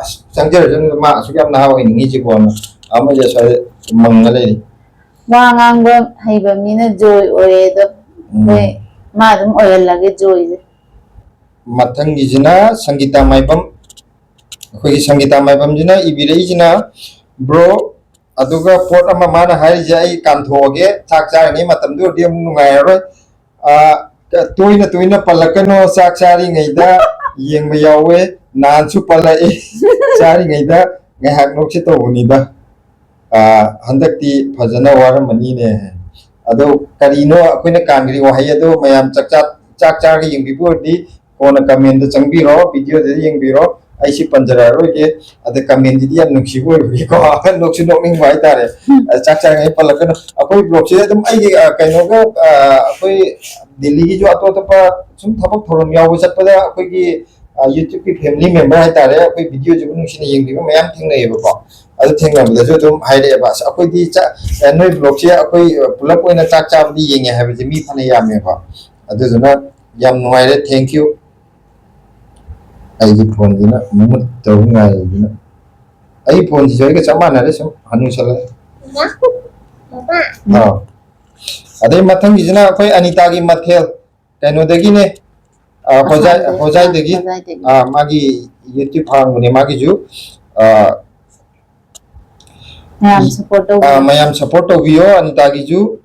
ꯑꯁ, ꯆꯪꯖꯔꯁꯅꯨ, ꯃꯥ ꯑꯁꯨꯛ ꯌꯥꯝ ꯅꯍꯥ ꯑꯣꯏꯅꯤꯡꯉꯤꯁꯤꯕꯣꯅ ꯑꯃꯁꯦ ꯁ꯭ꯋꯥꯏꯗ ꯃꯪꯉ ꯂꯩꯔꯤ꯫ ꯋꯥ ꯉꯥꯡꯕ ꯍꯩꯕ ꯃꯤꯅ ꯖꯣꯏ ꯑꯣꯏꯔꯦ ꯑꯗꯣ, ꯎꯝ꯫ ꯑꯩꯈꯣꯏ ꯃꯥ ꯑꯗꯨꯝ ꯑꯣꯏꯍꯜꯂꯒꯦ ꯖꯣꯏꯁꯦ꯫ ꯃꯊꯪꯒꯤꯁꯤꯅ ꯁꯪꯒꯤꯇꯥ ꯃꯥꯏꯕꯝ, ꯑꯩꯈꯣꯏꯒꯤ ꯁꯪꯒꯤꯇꯥ ꯃꯥꯏꯕꯝꯁꯤꯅ ꯏꯕꯤꯔꯛꯏꯁꯤꯅ, "ꯕ꯭ꯔꯣ, ꯑꯗꯨꯒ ꯄꯣꯠ ꯑꯃ ꯃꯥꯅ ꯍꯥꯏꯔꯤꯁꯦ ꯑꯩ ꯀꯥꯟꯊꯣꯛꯑꯒꯦ, ꯆꯥꯛ ꯆꯥꯔꯤꯉꯩ ꯃꯇꯝꯗ ꯑꯣꯏꯔꯗꯤ ꯑꯃꯨꯛ ꯅꯨꯡꯉꯥꯏꯔꯔꯣꯏ꯫ ꯑꯥ, ꯇꯣꯏꯅ ꯇꯣꯏꯅ ꯄꯜꯂꯛꯀꯅꯣ, ꯆꯥꯛ ꯆꯥꯔꯤꯉꯩꯗ ꯌꯦꯡꯕ ꯌꯥꯎꯋꯦ, ꯅꯍꯥꯟꯁꯨ ꯄꯜꯂꯛꯑꯦ, ꯆꯥꯔꯤꯉꯩꯗ ꯉꯥꯏꯍꯥꯛ ꯅꯣꯛꯁꯤ ꯇꯧꯕꯅꯤꯗ꯫ ꯑꯥ, ꯍꯟꯗꯛꯇꯤ ꯐꯖꯅ ꯋꯥꯔꯝꯃꯅꯤꯅꯦ꯫ ꯑꯗꯣ ꯀꯔꯤꯅꯣ ꯑꯩꯈꯣꯏꯅ ꯀꯥꯟꯈ꯭ꯔꯤ ꯋꯥꯍꯩ ꯑꯗꯣ ꯃꯌꯥꯝ ꯆꯥꯛ ꯆꯥ-, ꯆꯥꯛ ꯆꯥꯔꯒ ꯌꯦꯡꯕꯤꯕ ꯑꯣꯏꯔꯗꯤ ꯀꯣꯟꯅ ꯀꯃꯦꯟꯗ ꯆꯪꯕꯤꯔꯣ, ꯚꯤꯗꯤꯑꯣꯗ ꯌꯦꯡꯕꯤꯔꯣ, ꯑꯩ ꯁꯤ ꯄꯟꯖꯔꯛꯑꯔꯣꯏꯒꯦ꯫ ꯑꯗ ꯀꯃꯦꯟꯁꯤꯗꯤ ꯌꯥꯝ ꯅꯨꯡꯁꯤꯕ ꯑꯣꯏꯕꯒꯤꯀꯣ, ꯅꯣꯛꯁꯨ ꯅꯣꯛꯅꯤꯡꯕ ꯍꯥꯏꯇꯥꯔꯦ꯫ ꯑ, ꯆꯥꯛ ꯆꯥꯔꯤꯉꯩ ꯄꯜꯂꯛꯀꯅꯨ꯫ ꯑꯩꯈꯣꯏ ꯕ꯭ꯂꯣꯛꯁꯦ ꯑꯗꯨꯝ ꯑꯩꯒꯤ, ꯑ, ꯀꯩꯅꯣꯒ, ꯑ, ꯑꯩꯈꯣꯏ ꯗꯦꯜꯂꯤꯒꯤꯁꯨ ꯑꯇꯣꯞ ꯑꯇꯣꯞꯄ ꯁꯨꯝ ꯊꯕꯛ ꯊꯧꯔꯝ ꯌꯥꯎꯕ ꯆꯠꯄꯗ ꯑꯩꯈꯣꯏꯒꯤ, ꯑ, YouTube-ꯀꯤ family member ꯍꯥꯏꯇꯥꯔꯦ, ꯑꯩꯈꯣꯏ ꯚꯤꯗꯤꯑꯣꯁꯤꯕꯨ ꯅꯨꯡꯁꯤꯅ ꯌꯦꯡꯕꯤꯕ ꯃꯌꯥꯝ ꯊꯦꯡꯅꯩꯌꯦꯕꯀꯣ꯫ ꯑꯗꯨ ꯊꯦꯡꯅꯕꯗꯁꯨ ꯑꯗꯨꯝ ꯍꯥꯏꯔꯛꯑꯦꯕ, "ꯑꯁ, ꯑꯩꯈꯣꯏꯗꯤ ꯆꯥ-, ꯑ, ꯅꯣꯏ ꯕ꯭ꯂꯣꯛꯁꯦ ꯑꯩꯈꯣꯏ, ꯑ, ꯄꯨꯂꯞ ꯑꯣꯏꯅ ꯆꯥꯛ ꯆꯥꯕꯗꯤ ꯌꯦꯡꯉꯦ" ꯍꯥꯏꯕꯁꯦ ꯃꯤ ꯐꯅ ꯌꯥꯝꯃꯦꯕ꯫ ꯑꯗꯨꯗꯨꯅ ꯌꯥꯝ ꯅꯨꯡꯉꯥꯏꯔꯦ, thank you꯫ ꯑꯩꯒꯤ ꯐꯣꯟꯁꯤꯅ ꯃꯨꯠꯇꯧ ꯉꯥꯏꯔꯦ ꯑꯗꯨꯅ꯫ ꯑꯩ ꯐꯣꯟꯁꯤꯁꯨ ꯑꯩꯒ ꯆꯞ ꯃꯥꯟꯅꯔꯦ, ꯁꯨꯝ ꯍꯅꯨꯁꯜꯂꯦ꯫ ꯑꯥ꯫ ꯑꯗꯩ ꯃꯊꯪꯒꯤꯁꯤꯅ ꯑꯩꯈꯣꯏ ꯑꯅꯤꯇꯥꯒꯤ ꯃꯊꯦꯜ, ꯀꯩꯅꯣꯗꯒꯤꯅꯦ, ꯑꯥ, ꯍꯣꯖꯥꯏ-, ꯑꯁꯥꯝꯗꯒꯤ꯫ ꯍꯣꯖꯥꯏꯗꯒꯤ꯫ ꯍꯣꯖꯥꯏꯗꯒꯤ꯫ ꯑꯥ, ꯃꯥꯒꯤ YouTube ꯍꯥꯡꯕꯅꯦ ꯃꯥꯒꯤꯁꯨ꯫ ꯑꯥ, ꯃꯌꯥꯝ support ꯇꯧꯕꯤꯌꯨ꯫ ꯑꯥ, ꯃꯌꯥꯝ support ꯇꯧꯕꯤꯌꯣ ꯑꯅꯤꯇꯥꯒꯤꯁꯨ꯫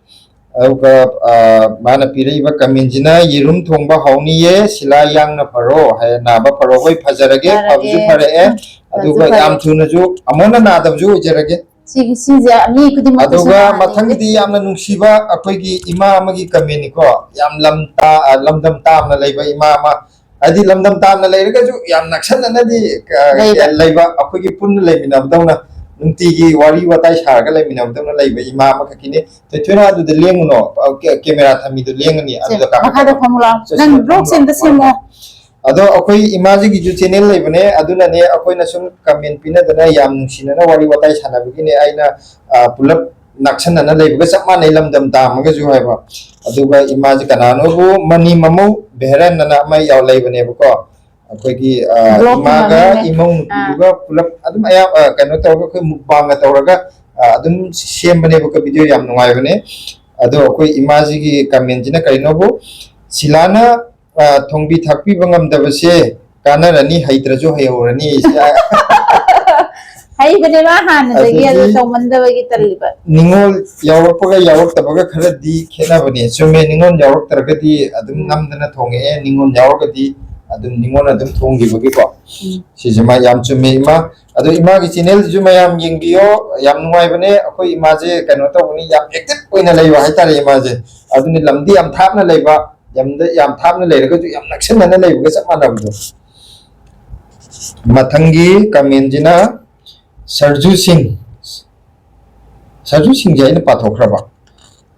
ꯑꯗꯨꯒ, ꯑꯥ, ꯃꯥꯅ ꯄꯤꯔꯛꯏꯕ commentꯁꯤꯅ, "ꯌꯦꯔꯨꯝ ꯊꯣꯡꯕ ꯍꯥꯎꯅꯤꯌꯦ, ꯁꯤꯂꯥ ꯌꯥꯡꯅ ꯐꯔꯣ", ꯍꯥꯏ, "ꯅꯥꯕ ꯐꯔꯣ"꯫ ꯍꯣꯏ, ꯐꯖꯔꯒꯦ, ꯐꯔꯒꯦ꯫ ꯐꯕꯁꯨ ꯐꯔꯛꯑꯦ, ꯎꯝ, ꯐꯕꯁꯨ ꯑꯗꯨꯒ ꯐꯔꯦ꯫ ꯌꯥꯝ ꯊꯨꯅꯁꯨ ꯑꯃꯨꯛ ꯍꯟꯅ ꯅꯥꯗꯕꯁꯨ ꯑꯣꯏꯖꯔꯒꯦ꯫ ꯁꯤꯒꯤ, ꯁꯤꯁꯦ ꯃꯤ ꯈꯨꯗꯤꯡꯃꯛꯇꯁꯨ ꯑꯗꯨꯒ ꯅꯥꯍꯟꯅꯤꯡꯗꯦ꯫ ꯃꯊꯪꯒꯤꯗꯤ ꯌꯥꯝꯅ ꯅꯨꯡꯁꯤꯕ ꯑꯩꯈꯣꯏꯒꯤ ꯏꯃꯥ ꯑꯃꯒꯤ commentꯅꯤꯀꯣ, ꯌꯥꯝ ꯂꯝ ꯇꯥ-, ꯑ, ꯂꯝꯗꯝ ꯇꯥꯝꯅ ꯂꯩꯕ ꯏꯃꯥ ꯑꯃ, ꯍꯥꯏꯗꯤ ꯂꯝꯗꯝ ꯇꯥꯝꯅ ꯂꯩꯔꯒꯁꯨ ꯌꯥꯝ ꯅꯛꯁꯟꯅꯅꯗꯤ, ꯑ, ꯂꯩꯕ꯫ ꯂꯩꯕ, ꯑꯩꯈꯣꯏꯒꯤ ꯄꯨꯟꯅ ꯂꯩꯃꯤꯟꯅꯕꯗꯧꯅ, ꯅꯨꯡꯇꯤꯒꯤ ꯋꯥꯔꯤ ꯋꯥꯇꯥꯏ ꯁꯥꯔꯒ ꯂꯩꯃꯤꯟꯅꯕꯗꯧꯅ ꯂꯩꯕ ꯏꯃꯥ ꯑꯃꯈꯛꯀꯤꯅꯦ꯫ ꯊꯣꯏꯊꯣꯏꯅ ꯑꯗꯨꯗ ꯂꯦꯡꯉꯨꯅꯣ, ꯑ, ꯀꯦ-, camera ꯊꯝꯃꯤꯗꯣ ꯂꯦꯡꯉꯅꯤ, ꯁꯦ, ꯑꯗꯨꯗ ꯀꯥꯈꯠꯀꯅꯣ꯫ ꯃꯈꯥꯗ ꯐꯝꯃꯨ ꯂꯥꯎ꯫ ꯁꯦ, ꯅꯪ ꯁꯦ, vlog ꯐꯝꯃꯨ ꯂꯥꯎ, ꯁꯦꯝꯗ ꯐꯝꯃꯨ ꯂꯥꯎ꯫ ꯁꯦꯝꯃꯣ꯫ ꯑꯗꯣ ꯑꯩꯈꯣꯏ ꯏꯃꯥꯁꯤꯒꯤꯁꯨ channel ꯂꯩꯕꯅꯦ, ꯑꯗꯨꯅꯅꯦ ꯑꯩꯈꯣꯏꯅ ꯁꯨꯝ comment ꯄꯤꯅꯗꯅ ꯌꯥꯝ ꯅꯨꯡꯁꯤꯅꯅ ꯋꯥꯔꯤ ꯋꯥꯇꯥꯏ ꯁꯥꯟꯅꯕꯒꯤꯅꯦ꯫ ꯑꯩꯅ, ꯑ, ꯄꯨꯂꯞ ꯅꯛꯁꯟꯅꯅ ꯂꯩꯕꯒ ꯆꯞ ꯃꯥꯟꯅꯩ, ꯂꯝꯗꯝ ꯇꯥꯝꯃꯒꯁꯨ ꯍꯥꯏꯕ꯫ ꯑꯗꯨꯒ ꯏꯃꯥꯁꯦ ꯀꯅꯥꯅꯣꯕꯨ ꯃꯅꯤ ꯃꯃꯧ ꯚꯦꯔꯟ ꯑꯅ ꯑꯃ ꯌꯥꯎ ꯂꯩꯕꯅꯦꯕꯀꯣ꯫ ꯑꯩꯈꯣꯏꯒꯤ, ꯑ, vlogꯀꯤ ꯏꯃꯥꯒ ꯃꯃꯤꯡꯅꯦ꯫ ꯏꯃꯧ ꯅꯨꯄꯤꯗꯨꯒ ꯑꯥ꯫ ꯄꯨꯂꯞ ꯑꯗꯨꯝ ꯑꯌꯥꯝ-, ꯑ, ꯀꯩꯅꯣ ꯇꯧꯔꯒ ꯑꯩꯈꯣꯏ mukbangꯒ ꯇꯧꯔꯒ, ꯑ, ꯑꯗꯨꯝ ꯁꯦꯝꯕꯅꯦꯕꯀꯣ꯫ Video ꯌꯥꯝ ꯅꯨꯡꯉꯥꯏꯕꯅꯦ꯫ ꯑꯗꯣ ꯑꯩꯈꯣꯏ ꯏꯃꯥꯁꯤꯒꯤ commentꯁꯤꯅ ꯀꯔꯤꯅꯣꯕꯨ, "ꯁꯤꯂꯥꯅ ꯑ, ꯊꯣꯡꯕꯤ ꯊꯥꯛꯄꯤꯕ ꯉꯝꯗꯕꯁꯦ ꯀꯥꯟꯅꯔꯅꯤ, ꯍꯩꯇ꯭ꯔꯁꯨ ꯍꯩꯍꯧꯔꯅꯤ꯫ ꯍꯩꯕꯅꯦ ꯃꯥ ꯍꯥꯟꯅꯗꯒꯤ, ꯑꯗꯨ ꯑꯗꯒꯤ ꯇꯧꯃꯟꯗꯕꯒꯤ ꯇꯜꯂꯤꯕ꯫ ꯅꯤꯉꯣꯜ ꯌꯥꯎꯔꯛꯄꯒ ꯌꯥꯎꯔꯛꯇꯕꯒ ꯈꯔꯗꯤ ꯈꯦꯠꯅꯕꯅꯦ꯫ ꯆꯨꯝꯃꯦ, ꯅꯤꯉꯣꯜ ꯌꯥꯎꯔꯛꯇ꯭ꯔꯒꯗꯤ ꯑꯗꯨꯝ ꯎꯝ꯫ ꯅꯝꯗꯅ ꯊꯣꯡꯉꯛꯑꯦ, ꯅꯤꯉꯣꯜ ꯌꯥꯎꯔꯒꯗꯤ ꯑꯗꯨꯝ ꯅꯤꯉꯣꯜꯅ ꯑꯗꯨꯝ ꯊꯣꯡꯈꯤꯕꯒꯤꯀꯣ꯫ ꯎꯝ꯫ ꯁꯤꯁꯤꯃ ꯌꯥꯝ ꯆꯨꯝꯃꯦ ꯏꯃꯥ꯫ ꯑꯗꯣ ꯏꯃꯥꯒꯤ ꯆꯦꯅꯦꯜꯁꯤꯁꯨ ꯃꯌꯥꯝ ꯌꯦꯡꯕꯤꯌꯣ, ꯌꯥꯝ ꯅꯨꯡꯉꯥꯏꯕꯅꯦ꯫ ꯑꯩꯈꯣꯏ ꯏꯃꯥꯁꯦ ꯀꯩꯅꯣ ꯇꯧꯕꯅꯤ, ꯌꯥꯝ ꯑꯦꯛꯇꯤꯚ ꯑꯣꯏꯅ ꯂꯩꯕ ꯍꯥꯏꯇꯥꯔꯦ ꯏꯃꯥꯁꯦ꯫ ꯑꯗꯨꯅꯤ, ꯂꯝꯗꯤ ꯌꯥꯝ ꯊꯥꯞꯅ ꯂꯩꯕ, ꯌꯥꯝꯗ-, ꯌꯥꯝ ꯊꯥꯞꯅ ꯂꯩꯔꯒꯁꯨ ꯌꯥꯝ ꯅꯛꯁꯤꯟꯅꯅ ꯂꯩꯕꯒ ꯆꯞ ꯃꯥꯟꯅꯕꯗꯣ꯫ ꯃꯊꯪꯒꯤ ꯀꯃꯦꯟꯁꯤꯅ ꯁꯔꯖꯨ ꯁꯤꯡ꯫ ꯁꯔꯖꯨ ꯁꯤꯡꯁꯦ ꯑꯩꯅ ꯄꯥꯊꯣꯛꯈ꯭ꯔꯕ?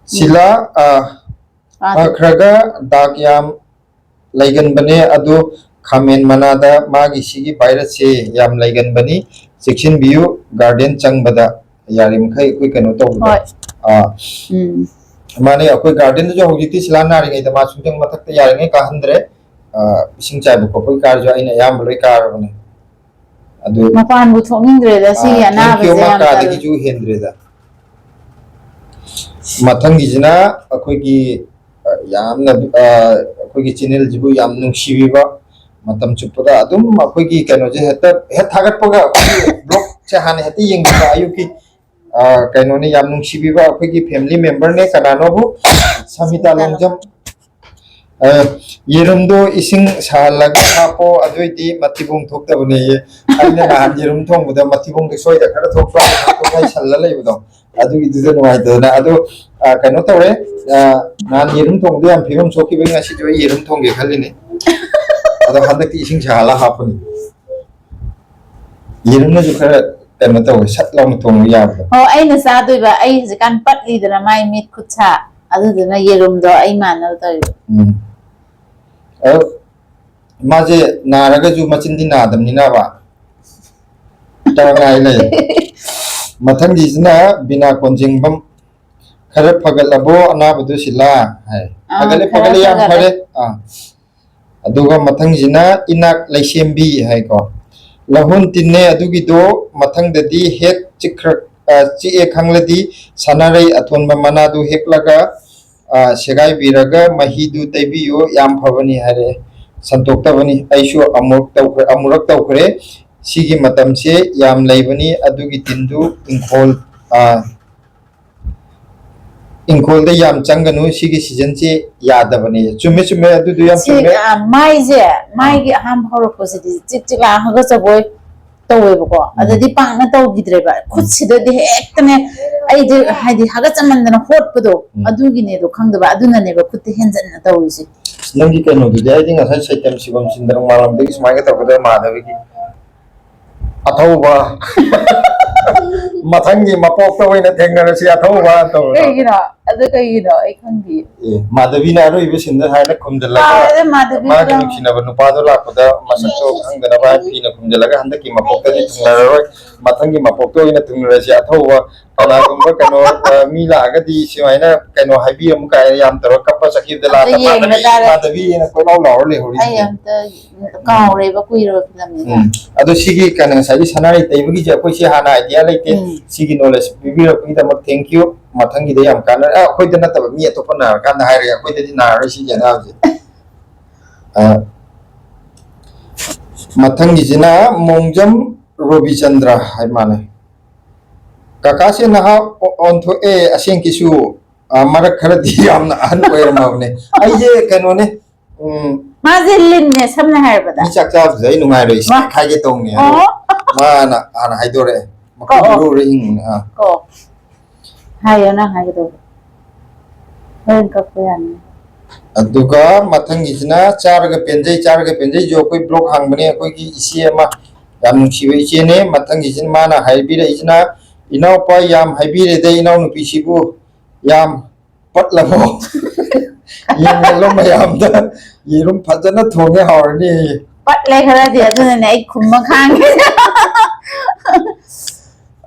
ꯁꯤꯂꯥ, ꯑ, ꯄꯥꯊꯣꯛ- ꯐꯈ꯭ꯔꯒ ꯗꯥꯛ ꯌꯥꯝ ꯂꯩꯒꯟꯕꯅꯦ, ꯑꯗꯣ ꯈꯥꯃꯦꯟ ꯃꯅꯥꯗ ꯃꯥꯒꯤ ꯁꯤꯒꯤ ꯚꯥꯏꯔꯁꯁꯦ ꯌꯥꯝ ꯂꯩꯒꯟꯕꯅꯤ, ꯆꯦꯛꯁꯤꯟꯕꯤꯌꯨ꯫ ꯒꯥꯔꯗꯦꯟ ꯆꯪꯕꯗ ꯌꯥꯔꯤꯃꯈꯩ ꯑꯩꯈꯣꯏ ꯀꯩꯅꯣ ꯇꯧꯕꯗ꯫ ꯍꯣꯏ꯫ ꯑꯥ꯫ ꯎꯝ꯫ ꯃꯥꯅꯦ, ꯑꯩꯈꯣꯏ ꯒꯥꯔꯗꯦꯟꯗꯁꯨ ꯍꯧꯖꯤꯛꯇꯤ ꯁꯤꯂꯥ ꯅꯥꯔꯤꯉꯩꯗ ꯃꯥ ꯁꯨꯡꯖꯪ ꯃꯊꯛꯇ ꯌꯥꯔꯤꯉꯩ ꯀꯥꯍꯟꯗ꯭ꯔꯦ꯫ ꯑꯥ, ꯏꯁꯤꯡ ꯆꯥꯏꯕ ꯈꯣꯠꯄꯒꯤ ꯀꯥꯔꯁꯨ ꯑꯩꯅ ꯑꯌꯥꯝꯕ ꯂꯣꯏ ꯀꯥꯔꯕꯅꯦ꯫ ꯑꯗꯨ, ꯃꯄꯥꯟꯕꯨ ꯊꯣꯛꯅꯤꯡꯗ꯭ꯔꯦꯗ ꯁꯤꯒꯤ ꯑꯥ, ꯑꯅꯥꯕꯁꯦ ꯊꯦꯡꯀ꯭ꯌꯨ ꯑꯃ ꯌꯥꯝ ꯇꯜꯂꯦ꯫ ꯀꯥꯗꯒꯤꯁꯨ ꯍꯦꯟꯗ꯭ꯔꯦꯗ꯫ ꯃꯊꯪꯒꯤꯁꯤꯅ ꯑꯩꯈꯣꯏꯒꯤ, ꯑ, ꯌꯥꯝꯅ, ꯑ, ꯑꯩꯈꯣꯏꯒꯤ ꯆꯦꯅꯦꯜꯁꯤꯕꯨ ꯌꯥꯝ ꯅꯨꯡꯁꯤꯕꯤꯕ, ꯃꯇꯝ ꯆꯨꯞꯄꯗ ꯑꯗꯨꯝ ꯑꯩꯈꯣꯏꯒꯤ ꯀꯩꯅꯣꯁꯦ ꯍꯦꯛꯇ ꯍꯦꯛ ꯊꯥꯒꯠꯄꯒ ꯑꯩꯈꯣꯏꯒꯤ ꯕ꯭ꯂꯣꯛꯁꯦ ꯍꯥꯟꯅ ꯍꯦꯛꯇ ꯌꯦꯡꯕꯤꯕ ꯑꯌꯨꯛꯀꯤ, ꯑ, ꯀꯩꯅꯣꯅꯤ, ꯌꯥꯝ ꯅꯨꯡꯁꯤꯕꯤꯕ ꯑꯩꯈꯣꯏꯒꯤ ꯐꯦꯃꯤꯂꯤ ꯃꯦꯝꯕꯔꯅꯦ꯫ ꯀꯅꯥꯅꯣꯕꯨ? ꯁꯃꯤꯇꯥ ꯁꯃꯤꯇꯥ ꯂꯣꯡꯖꯝ꯫ ꯑ, ꯌꯦꯔꯨꯝꯗꯣ ꯏꯁꯤꯡ ꯁꯥꯍꯜꯂꯒ ꯍꯥꯞꯄꯣ, ꯑꯗꯨꯑꯣꯏꯗꯤ ꯃꯊꯤꯕꯣꯡ ꯊꯣꯛꯇꯕꯅꯦꯌꯦ꯫ ꯑꯩꯅ ꯅꯍꯥꯟ ꯌꯦꯔꯨꯝ ꯊꯣꯡꯕꯗ ꯃꯊꯤꯕꯣꯡꯗꯤ ꯁꯣꯏꯗ ꯈꯔ ꯊꯣꯛꯄ, ꯉꯥꯏꯁꯜꯂ ꯂꯩꯕꯗꯣ, ꯑꯗꯨꯒꯤꯗꯨꯗ ꯅꯨꯡꯉꯥꯏꯇꯗꯅ꯫ ꯑꯗꯣ, ꯑ, ꯀꯩꯅꯣ ꯇꯧꯔꯦ, ꯑ, ꯅꯍꯥꯟ ꯌꯦꯔꯨꯝ ꯊꯣꯡꯕꯗ ꯌꯥꯝ ꯐꯤꯕꯝ ꯁꯣꯛꯈꯤꯕꯒꯤ ꯉꯁꯤꯗꯤ ꯑꯩ ꯌꯦꯔꯨꯝ ꯊꯣꯡꯒꯦ ꯈꯜꯂꯤꯅꯦ꯫ ꯑꯗꯣ ꯍꯟꯗꯛꯇꯤ ꯏꯁꯤꯡ ꯁꯥꯍꯜꯂ ꯍꯥꯞꯄꯅꯤ꯫ ꯌꯦꯔꯨꯝꯅꯁꯨ ꯈꯔ ꯀꯩꯅꯣ ꯇꯧꯋꯦ, ꯁꯠ ꯂꯥꯎꯅ ꯊꯣꯡꯕ ꯌꯥꯕꯗꯣ꯫ ꯑꯣ, ꯑꯩꯅ ꯆꯥꯗꯣꯏꯕ, ꯑꯩ ꯍꯧꯖꯤꯛꯀꯥꯟ ꯄꯠꯂꯤꯗꯅ ꯃꯥꯏ ꯃꯤꯠ ꯈꯨꯠ ꯁꯥ, ꯑꯗꯨꯗꯨꯅ ꯌꯦꯔꯨꯝꯗꯣ ꯑꯩ ꯃꯥꯟꯅꯕ ꯇꯧꯔꯤꯕ꯫ ꯎꯝ꯫ ꯑꯗꯣ ꯃꯥꯁꯦ ꯅꯥꯔꯒꯁꯨ ꯃꯆꯤꯟꯗꯤ ꯅꯥꯗꯕꯅꯤꯅꯕ꯫ ꯇꯧꯔ ꯉꯥꯏ ꯂꯩ꯫ ꯃꯊꯪꯒꯤꯁꯤꯅ ꯕꯤꯅꯥ ꯀꯣꯟꯖꯦꯡꯕꯝ꯫ "ꯈꯔ ꯐꯒꯠꯂꯕꯣ ꯑꯅꯥꯕꯗꯨ ꯁꯤꯂꯥ?" ꯍꯥꯏ꯫ ꯑꯥ, ꯐꯒꯠꯂꯦ, ꯈꯔ ꯐꯒꯠꯂꯦ, ꯌꯥꯝ ꯐꯒꯠꯂꯦ꯫ ꯐꯔꯦ꯫ ꯑꯥ꯫ ꯑꯗꯨꯒ ꯃꯊꯪꯁꯤꯅ ꯏꯅꯥꯛ ꯂꯩꯁꯦꯝꯕꯤ ꯍꯥꯏꯀꯣ꯫ "ꯂꯍꯣꯟ ꯇꯤꯟꯅꯦ ꯑꯗꯨꯒꯤꯗꯣ, ꯃꯊꯪꯗꯗꯤ ꯍꯦꯛ ꯆꯤꯛꯈ꯭ꯔ-, ꯑ, ꯆꯤꯛꯑꯦ ꯈꯪꯂꯗꯤ ꯁꯅꯥꯔꯩ ꯑꯊꯣꯟꯕ ꯃꯅꯥꯗꯨ ꯍꯦꯛꯂꯒ, ꯑ, ꯁꯦꯒꯥꯏꯕꯤꯔꯒ ꯃꯍꯤꯗꯨ ꯇꯩꯕꯤꯌꯨ, ꯌꯥꯝ ꯐꯕꯅꯤ ꯍꯥꯏꯔꯛꯑꯦ꯫ ꯁꯟꯇꯣꯛꯇꯕꯅꯤ, ꯑꯩꯁꯨ ꯑꯃꯨꯔꯛ ꯇꯧꯈ꯭ꯔꯦ, ꯑꯃꯨꯔꯛ ꯇꯧꯈ꯭ꯔꯦ꯫ ꯁꯤꯒꯤ ꯃꯇꯝꯁꯦ ꯌꯥꯝ ꯂꯩꯕꯅꯤ, ꯑꯗꯨꯒꯤ ꯇꯤꯟꯗꯨ ꯏꯪꯈꯣꯜ, ꯑ, ꯏꯪꯈꯣꯜꯗ ꯌꯥꯝ ꯆꯪꯒꯅꯨ, ꯁꯤꯒꯤ ꯁꯤꯖꯟꯁꯤ ꯌꯥꯗꯕꯅꯤ꯫ ꯆꯨꯝꯃꯦ, ꯆꯨꯝꯃꯦ, ꯑꯗꯨꯗꯨ ꯌꯥꯝ ꯁꯤ, ꯆꯨꯝꯃꯦ꯫ ꯑ, ꯃꯥꯏꯁꯦ, ꯃꯥꯏꯒꯤ ꯑꯍꯥꯟꯕ ꯍꯧꯔꯛꯄꯁꯤꯗꯤ ꯆꯤꯛ ꯆꯤꯛ ꯂꯥꯡꯉꯒ ꯆꯕꯣꯏ ꯇꯧꯋꯦꯕꯀꯣ꯫ ꯎꯝ꯫ ꯑꯗꯨꯗꯤ ꯄꯥꯛꯅ ꯇꯧꯈꯤꯗ꯭ꯔꯦꯕ꯫ ꯎꯝ꯫ ꯈꯨꯠꯁꯤꯗꯗꯤ ꯍꯦꯛꯇꯅꯦ, ꯑꯩꯁꯦ ꯍꯥꯏꯗꯤ ꯍꯥꯒꯠꯆꯃꯟꯗꯅ ꯍꯣꯠꯄꯗꯣ, ꯎꯝ꯫ ꯑꯗꯨꯒꯤꯅꯦꯗꯣ ꯈꯪꯗꯕ, ꯑꯗꯨꯅꯅꯦꯕ ꯈꯨꯠꯇ ꯍꯦꯟꯖꯟꯅ ꯇꯧꯔꯤꯁꯦ꯫ ꯑꯁ, ꯅꯪꯒꯤ ꯀꯩꯅꯣꯗꯨꯗꯤ ꯑꯩꯗꯤ ꯉꯁꯥꯏ ꯁꯩꯇꯝ ꯁꯤꯕꯝ ꯁꯤꯟꯗ꯭ꯔꯪ ꯃꯥꯂꯪꯗꯒꯤ ꯁꯨꯃꯥꯏꯅ ꯇꯧꯒꯗꯕ ꯃꯥꯟꯅꯕꯒꯤ ꯑꯊꯧꯕ ꯃꯊꯪꯒꯤ ꯃꯄꯣꯛꯇ ꯑꯣꯏꯅ ꯊꯦꯡꯅꯔꯁꯤ, ꯑꯊꯧꯕ ꯇꯧꯔꯒ꯫ ꯀꯩꯒꯤꯅꯣ? ꯑꯗꯨ ꯀꯩꯒꯤꯅꯣ? ꯑꯩ ꯈꯪꯗꯤꯌꯦ꯫ ꯑꯦ, ꯃꯥꯙꯕꯤꯅ ꯑꯔꯣꯏꯕ ꯁꯤꯟꯗ ꯍꯥꯏꯅ ꯈꯨꯝꯖꯤꯜꯂꯒ ꯀꯥꯎꯔꯦꯗ, ꯃꯥꯙꯕꯤ ꯃꯥꯒꯤ ꯀꯅꯥ? ꯅꯨꯡꯁꯤꯅꯕ ꯅꯨꯄꯥꯗꯣ ꯂꯥꯛꯄꯗ ꯃꯁꯛꯇꯣ ꯈꯪꯗꯅꯕ ꯍꯥꯏꯅ ꯐꯤꯅ ꯈꯨꯝꯖꯤꯜꯂꯒ ꯍꯟꯗꯛꯀꯤ ꯃꯄꯣꯛꯇꯗꯤ ꯊꯨꯡꯅꯔꯔꯣꯏ, ꯃꯊꯪꯒꯤ ꯃꯄꯣꯛꯇ ꯑꯣꯏꯅ ꯊꯨꯡꯅꯔꯁꯤ꯫ ꯑꯊꯧꯕ ꯀꯅꯥꯒꯨꯝꯕ ꯀꯩꯅꯣ, ꯑ, ꯃꯤ ꯂꯥꯛꯑꯒꯗꯤ ꯁꯨꯃꯥꯏꯅ ꯀꯩꯅꯣ ꯍꯥꯏꯕꯤꯔꯝꯃꯨ ꯀꯥꯏꯅ ꯌꯥꯝ ꯇꯧꯔꯒ ꯀꯞꯄ ꯆꯠꯈꯤꯕꯗ ꯑꯝꯇ ꯂꯥꯛꯇ ꯌꯦꯡꯕ ꯃꯥꯙꯕꯤ, ꯇꯥꯔꯦ꯫ ꯃꯥꯙꯕꯤꯅ ꯀꯣꯏꯂꯥꯎ ꯂꯥꯎꯔ ꯑꯩ ꯂꯩꯍꯧꯔꯤꯁꯦ꯫ ꯑꯝꯇ ꯀꯥꯎꯔꯦꯕ, ꯀꯨꯏꯔꯕ ꯐꯤꯂꯝꯅꯤꯅ꯫ ꯎꯝ꯫ ꯑꯗꯣ ꯁꯤꯒꯤ ꯀꯩꯅꯣ ꯉꯁꯥꯏꯒꯤ ꯁꯅꯥꯔꯩ ꯇꯩꯕꯒꯤꯁꯦ ꯑꯩꯈꯣꯏꯁꯦ ꯍꯥꯟꯅ idea ꯂꯩꯇꯦ꯫ ꯎꯝ꯫ ꯁꯤꯒꯤ knowledge ꯄꯤꯕꯤꯔꯛꯄꯒꯤꯗꯃꯛ thank you꯫ ꯃꯊꯪꯒꯤꯗ ꯌꯥꯝ ꯀꯥꯟꯅꯔꯦ꯫ ꯑ, ꯑꯩꯈꯣꯏꯗ ꯅꯠꯇꯕ ꯃꯤ ꯑꯇꯣꯞꯄ ꯅꯥꯔꯀꯥꯟꯗ ꯍꯥꯏꯔꯒꯦ, ꯑꯩꯈꯣꯏꯗꯗꯤ ꯅꯥꯔꯔꯣꯏ ꯁꯤꯒꯤ ꯑꯅꯥꯕꯁꯦ꯫ ꯑ, ꯃꯊꯪꯒꯤꯁꯤꯅ ꯃꯣꯡꯖꯝ ꯔꯣꯕꯤꯆꯟꯗ꯭ꯔ ꯍꯥꯏ ꯃꯥꯜꯂꯦ꯫ ꯀꯀꯥꯁꯦ ꯅꯍꯥ ꯑꯣ-, ꯑꯣꯟꯊꯣꯛꯑꯦ ꯑꯁꯦꯡꯀꯤꯁꯨ꯫ ꯑ, ꯃꯔꯛ ꯈꯔꯗꯤ ꯌꯥꯝꯅ ꯑꯍꯟ ꯑꯣꯏꯔꯝꯃꯕꯅꯦ꯫ ꯑꯩꯁꯦ ꯀꯩꯅꯣꯅꯦ, ꯎꯝ, ꯃꯥꯁꯦ ꯂꯤꯟꯅꯦ, ꯁꯝꯅ ꯍꯥꯏꯔꯕꯗ꯫ ꯃꯤ ꯆꯥꯛ ꯆꯥꯕꯁꯤꯗ ꯑꯩ ꯅꯨꯡꯉꯥꯏꯔꯣꯏ, ꯃꯥ-, ꯍꯥꯏꯒꯦ ꯇꯧꯅꯤ꯫ ꯑꯗꯣ ꯑꯣ꯫ ꯃꯥꯅ ꯍꯥꯟꯅ ꯍꯥꯏꯗꯣꯔꯛꯑꯦ꯫ ꯀꯛꯑꯣ꯫ ꯃꯈꯨꯠ ꯂꯨꯔ ꯍꯤꯡꯕꯅꯦ꯫ ꯑꯥ꯫ ꯀꯛꯑꯣ꯫ ꯍꯥꯏꯌꯣ, ꯅꯪ ꯍꯥꯏꯒꯗꯧꯕ꯫ ꯍꯣꯔꯦꯟ ꯀꯛꯄ ꯌꯥꯅꯤ꯫ ꯑꯗꯨꯒ ꯃꯊꯪꯒꯤꯁꯤꯅ ꯆꯥꯔꯒ ꯄꯦꯟꯖꯩ, ꯆꯥꯔꯒ ꯄꯦꯟꯖꯩꯁꯨ ꯑꯩꯈꯣꯏ blog ꯍꯥꯡꯕꯅꯦ, ꯑꯩꯈꯣꯏꯒꯤ ꯏꯆꯦ ꯑꯃ, ꯌꯥꯝ ꯅꯨꯡꯁꯤꯕ ꯏꯆꯦꯅꯦ꯫ ꯃꯊꯪꯒꯤꯁꯤꯅ ꯃꯥꯅ ꯍꯥꯏꯕꯤꯔꯛꯏꯁꯤꯅ, "ꯏꯅꯥꯎꯄꯥ ꯌꯥꯝ ꯍꯥꯏꯕꯤꯔꯦꯗ, ꯏꯅꯥꯎꯅꯨꯄꯤꯁꯤꯕꯨ ꯌꯥꯝ ꯄꯠꯂꯕꯣ?" "ꯌꯦꯡꯉꯨꯔꯣ ꯃꯌꯥꯝꯗ, ꯌꯦꯔꯨꯝ ꯐꯖꯅ ꯊꯣꯡꯉꯦ, ꯍꯥꯎꯔꯅꯤ" ꯍꯥꯏꯌꯦ꯫ ꯄꯠꯂꯦ ꯈꯔꯗꯤ, ꯑꯗꯨꯅꯅꯦ ꯑꯩ ꯈꯨꯝꯕ ꯈꯥꯡꯉꯦ꯫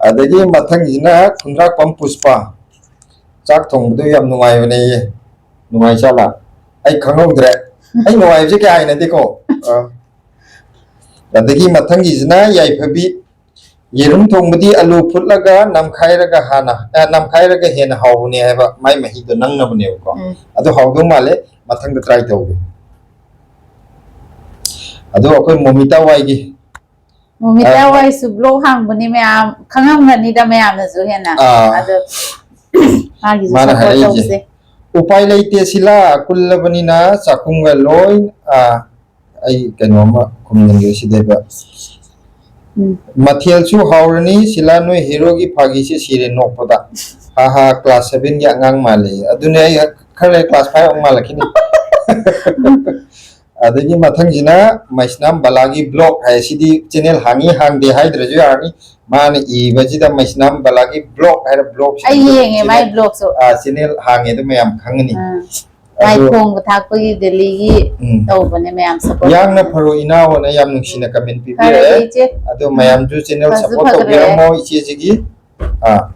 ꯑꯗꯒꯤ ꯃꯊꯪꯒꯤꯁꯤꯅ ꯈꯨꯟꯗ꯭ꯔꯥꯛꯄꯝ ꯄꯨꯁꯄꯥ, "ꯆꯥꯛ ꯊꯣꯡꯕꯗꯨ ꯌꯥꯝ ꯅꯨꯡꯉꯥꯏꯕꯅꯦꯌꯦ"꯫ ꯅꯨꯡꯉꯥꯏꯖꯥꯠꯂꯥ? ꯑꯩ ꯈꯪꯍꯧꯗ꯭ꯔꯦ꯫ ꯑꯩ ꯅꯨꯡꯉꯥꯏꯕꯁꯦ ꯀꯌꯥ ꯍꯩꯅꯗꯦꯀꯣ꯫ ꯑꯥ꯫ ꯑꯗꯒꯤ ꯃꯊꯪꯒꯤꯁꯤꯅ ꯌꯥꯏꯐꯕꯤ, ꯌꯦꯔꯨꯝ ꯊꯣꯡꯕꯗꯤ ꯑꯂꯨ ꯐꯨꯠꯂꯒ ꯅꯝꯈꯥꯏꯔꯒ ꯍꯥꯟꯅ, ꯑ, ꯅꯝꯈꯥꯏꯔꯒ ꯍꯦꯟꯅ ꯍꯥꯎꯕꯅꯦ ꯍꯥꯏꯕ, ꯃꯥꯏ ꯃꯍꯤꯗꯣ ꯅꯪꯅꯕꯅꯦꯕꯀꯣ꯫ ꯎꯝ꯫ ꯑꯗꯨ ꯍꯥꯎꯗꯧ ꯃꯥꯜꯂꯦ, ꯃꯊꯪꯗ try ꯇꯧꯒꯦ꯫ ꯑꯗꯣ ꯑꯩꯈꯣꯏ ꯃꯣꯃꯤꯇꯥ ꯋꯥꯏꯒꯤ, ꯃꯣꯃꯤꯇꯥ ꯑ, ꯋꯥꯏꯁꯨ blog ꯍꯥꯡꯕꯅꯤ, ꯃꯌꯥꯝ ꯈꯪꯉꯝꯒꯅꯤꯗ, ꯃꯌꯥꯝꯅꯁꯨ ꯍꯦꯟꯅ꯫ ꯑꯥ꯫ ꯑꯗꯣ ꯃꯥꯒꯤꯁꯨ ꯃꯥꯅ support ꯍꯥꯏꯔꯛꯏꯁꯦ, ꯇꯧꯁꯦ꯫ "ꯎꯄꯥꯏ ꯂꯩꯇꯦ ꯁꯤꯂꯥ, ꯀꯨꯜꯂꯕꯅꯤꯅ ꯆꯥꯛꯈꯨꯝꯒ ꯂꯣꯏ", ꯑꯥ, ꯑꯩ ꯀꯩꯅꯣꯝꯃ ꯈꯨꯝꯅꯤꯡꯒꯦ ꯁꯤꯗꯩꯗ꯫ ꯎꯝ꯫ "ꯃꯊꯦꯜꯁꯨ ꯍꯥꯎꯔꯅꯤ ꯁꯤꯂꯥ, ꯅꯣꯏ ꯍꯦꯔꯣꯒꯤ ꯐꯥꯒꯤꯁꯦ ꯁꯤꯔꯦ ꯅꯣꯛꯄꯗ꯫ ꯍꯥ ꯍꯥ, class seven ꯒꯤ ꯑꯉꯥꯡ ꯃꯥꯜꯂꯦ"꯫ ꯑꯗꯨꯅꯦ, ꯑꯩ ꯈꯔ ꯂꯩ class five ꯑꯃꯨꯛ ꯃꯥꯜꯂꯛꯈꯤꯅꯤ꯫ ꯑꯗꯒꯤ ꯃꯊꯪꯁꯤꯅ ꯃꯩꯁꯅꯥꯝ ꯕꯂꯥꯒꯤ blog ꯍꯥꯏ꯫ ꯁꯤꯗꯤ channel ꯍꯥꯡꯉꯤ ꯍꯥꯡꯗꯦ ꯍꯥꯏꯗ꯭ꯔꯁꯨ ꯌꯥꯔꯅꯤ꯫ ꯃꯥꯅ ꯏꯕꯁꯤꯗ ꯃꯩꯁꯅꯥꯝ ꯕꯂꯥꯒꯤ blog ꯍꯥꯏꯔ blog ꯑꯩ ꯁꯤꯡꯗꯨꯗ ꯌꯦꯡꯉꯦ ꯃꯥꯏ channel, blogꯁꯨ꯫ ꯑꯥ, channel ꯍꯥꯡꯉꯦ, ꯑꯗꯨ ꯃꯌꯥꯝ ꯈꯪꯉꯅꯤ꯫ ꯑꯥ꯫ ꯃꯥꯏ ꯑꯗꯣ ꯊꯣꯡꯕ ꯊꯥꯛꯄꯒꯤ dailyꯒꯤ ꯎꯝ꯫ ꯇꯧꯕꯅꯦ, ꯃꯌꯥꯝ support ꯌꯥꯝꯅ ꯇꯧꯕꯅꯦ꯫ ꯐꯔꯣ ꯏꯅꯥꯎ ꯑꯅ ꯌꯥꯝ ꯅꯨꯡꯁꯤꯅ comment ꯐꯔꯦ ꯄꯤꯕꯤꯔꯛꯑꯦ꯫ ꯏꯆꯦ꯫ ꯑꯗꯣ ꯃꯌꯥꯝꯁꯨ channel ꯐꯁꯨ support ꯐꯒꯠꯂꯦ꯫ ꯇꯧꯕꯤꯔꯝꯃꯣ ꯏꯆꯦꯁꯤꯒꯤ꯫ ꯑꯥ꯫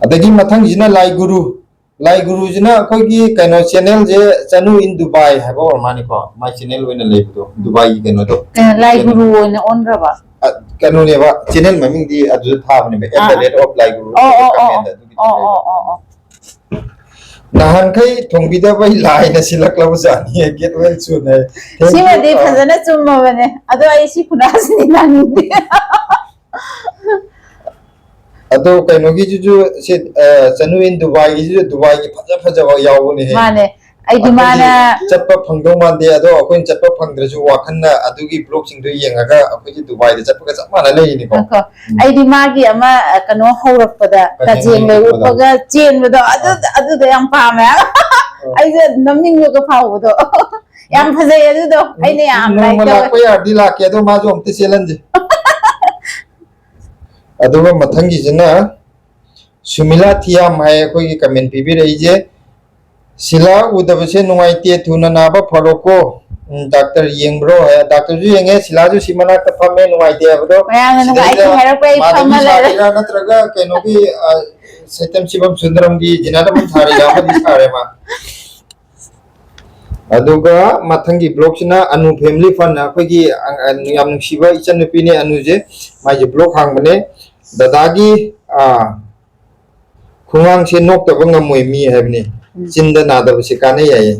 ꯑꯗꯒꯤ ꯃꯊꯪꯁꯤꯅ ꯂꯥꯏ ꯒꯨꯔꯨ꯫ ꯂꯥꯏ ꯒꯨꯔꯨꯁꯤꯅ ꯑꯩꯈꯣꯏꯒꯤ ꯀꯩꯅꯣ channelꯁꯦ ꯆꯅꯨ in Dubai ꯍꯥꯏꯕ ꯑꯣꯏꯔ ꯃꯥꯅꯤꯀꯣ, ꯃꯥꯏ channel ꯑꯣꯏꯅ ꯂꯩꯕꯗꯣ, ꯎꯝ꯫ ꯗꯨꯕꯥꯏꯒꯤ ꯀꯩꯅꯣꯗꯣ꯫ ꯀꯩꯅꯣ, ꯂꯥꯏ ꯀꯩꯅꯣ꯫ ꯒꯨꯔꯨ ꯑꯣꯏꯅ ꯑꯣꯟꯈ꯭ꯔꯕ? ꯑ, ꯀꯩꯅꯣꯅꯦꯕ, channel ꯃꯃꯤꯡꯗꯤ ꯑꯗꯨꯗ ꯊꯥꯕꯅꯦꯕ, ꯑꯥ, at the rate of ꯂꯥꯏ ꯒꯨꯔꯨ ꯑꯣ, ꯑꯣ, ꯑꯣ, comment ꯑꯣ꯫ ꯑꯗꯨꯒꯤ ꯑꯣ, channelꯗꯣ꯫ ꯑꯣ, ꯑꯣ, ꯑꯣ꯫ ꯅꯍꯥꯟꯈꯩ ꯊꯣꯡꯕꯤꯗꯕꯩ ꯂꯥꯏꯅ ꯁꯤꯜꯂꯛꯂꯕ ꯖꯥꯠꯅꯤ, get well soon high. Thank you꯫ ꯁꯤꯃꯗꯤ ꯑ꯫ ꯐꯖꯅ ꯆꯨꯝꯃꯕꯅꯦ, ꯑꯗꯣ ꯑꯩ ꯁꯤ ꯈꯨꯅꯥꯁꯤꯗꯤ ꯅꯪꯗꯦ꯫ ꯑꯗꯣ ꯀꯩꯅꯣꯒꯤꯁꯤꯁꯨ ꯁꯤ, ꯑ, ꯆꯅꯨ in Dubaiꯒꯤꯁꯤꯁꯨ ꯗꯨꯕꯥꯏꯒꯤ ꯐꯖ ꯐꯖꯕ ꯌꯥꯎꯕꯅꯦꯍꯦ꯫ ꯃꯥꯅꯦ꯫ ꯑꯩꯗꯤ ꯑꯩꯈꯣꯏꯗꯤ ꯃꯥꯅ ꯆꯠꯄ ꯐꯪꯗꯧ ꯃꯥꯟꯗꯦ, ꯑꯗꯣ ꯑꯩꯈꯣꯏꯅ ꯆꯠꯄ ꯐꯪꯗ꯭ꯔꯁꯨ ꯋꯥꯈꯜꯅ ꯑꯗꯨꯒꯤ blogꯁꯤꯡꯗꯣ ꯌꯦꯡꯉꯒ ꯑꯩꯈꯣꯏꯗꯤ ꯗꯨꯕꯥꯏꯗ ꯆꯠꯄꯒ ꯆꯞ ꯃꯥꯟꯅ ꯂꯩꯔꯤꯅꯤꯀꯣ꯫ ꯉꯥꯏꯈꯣ꯫ ꯎꯝ꯫ ꯑꯩꯗꯤ ꯃꯥꯒꯤ ꯑꯃ, ꯑ, ꯀꯩꯅꯣ ꯍꯧꯔꯛꯄꯗ ꯀꯖꯦꯡ ꯀꯖꯦꯡ ꯂꯩ ꯂꯩ ꯎꯞꯄꯗꯣ꯫ ꯎꯞꯄꯒ ꯆꯦꯟꯕꯗꯣ, ꯑꯗꯨ, ꯑꯥ꯫ ꯑꯗꯨꯗꯣ ꯌꯥꯝ ꯄꯥꯝꯃꯦ ꯍꯥꯏꯕ꯫ ꯑꯥ꯫ ꯑꯩꯁꯦ ꯅꯝꯅꯤꯡꯕꯒ ꯐꯥꯎꯕꯗꯣ꯫ ꯌꯥꯝ ꯐꯖꯩ ꯑꯗꯨꯗꯣ꯫ ꯑꯩꯅ ꯌꯥꯝ ꯅꯣꯡꯃ like ꯇꯧꯋꯦ꯫ ꯂꯥꯛꯄ ꯌꯥꯔꯗꯤ ꯂꯥꯛꯀꯦ, ꯑꯗꯣ ꯃꯥꯁꯨ ꯑꯝꯇ ꯆꯦꯜꯍꯟꯁꯦ꯫ ꯑꯗꯨꯒ ꯃꯊꯪꯒꯤꯁꯤꯅ ꯁꯨꯃꯤꯂꯥ ꯊꯤꯌꯥꯝ ꯍꯥꯏ ꯑꯩꯈꯣꯏꯒꯤ comment ꯄꯤꯕꯤꯔꯛꯏꯁꯦ, "ꯁꯤꯂꯥ ꯎꯗꯕꯁꯦ ꯅꯨꯡꯉꯥꯏꯇꯦ, ꯊꯨꯅ ꯅꯥꯕ ꯐꯔꯣꯀꯣ꯫ ꯎꯝ, doctor ꯌꯦꯡꯕ꯭ꯔꯣ?" ꯍꯥꯏ꯫ Doctorꯁꯨ ꯌꯦꯡꯉꯦ, ꯁꯤꯂꯥꯁꯨ ꯁꯤ ꯃꯅꯥꯛꯇ ꯐꯝꯃꯦ, ꯅꯨꯡꯉꯥꯏꯇꯦ ꯍꯥꯏꯕꯗꯣ꯫ ꯃꯌꯥꯝꯅ ꯅꯨꯡꯉꯥꯏꯇꯦ ꯁꯤꯗꯩꯗ ꯍꯥꯏꯔꯛꯄ ꯑꯩ ꯃꯥꯙꯕꯤ ꯐꯝꯃ ꯂꯩꯔꯦ꯫ ꯁꯥꯔꯤꯔꯥ ꯅꯠꯇ꯭ꯔꯒ ꯀꯩꯅꯣꯒꯤ, ꯑ, ꯁꯩꯇꯝ ꯁꯤꯕꯝ ꯁꯨꯟꯗꯔꯝꯒꯤ ꯖꯤꯅꯥꯗ ꯃꯟ ꯁꯥꯔꯤꯔꯥ ꯑꯃꯗꯤ ꯁꯥꯔꯦ ꯃꯥ꯫ ꯑꯗꯨꯒ ꯃꯊꯪꯒꯤ ꯕ꯭ꯂꯣꯛꯁꯤꯅ ꯑꯅꯨ ꯐꯦꯃꯤꯂꯤ ꯐꯟ, ꯑꯩꯈꯣꯏꯒꯤ ꯑ-, ꯑ-, ꯌꯥꯝ ꯅꯨꯡꯁꯤꯕ ꯏꯆꯟꯅꯨꯄꯤꯅꯦ ꯑꯅꯨꯁꯦ, ꯃꯥꯏꯁꯦ ꯕ꯭ꯂꯣꯛ ꯍꯥꯡꯕꯅꯦ꯫ ꯗꯗꯥꯒꯤ, ꯑ, ꯈꯨꯉꯥꯡꯁꯦ ꯅꯣꯛꯇꯕ ꯉꯝꯃꯣꯏ ꯃꯤ ꯍꯥꯏꯕꯅꯤ꯫ ꯎꯝ꯫ ꯆꯤꯟꯗ ꯅꯥꯗꯕꯁꯦ ꯀꯥꯟꯅꯩ ꯍꯥꯏꯌꯦ꯫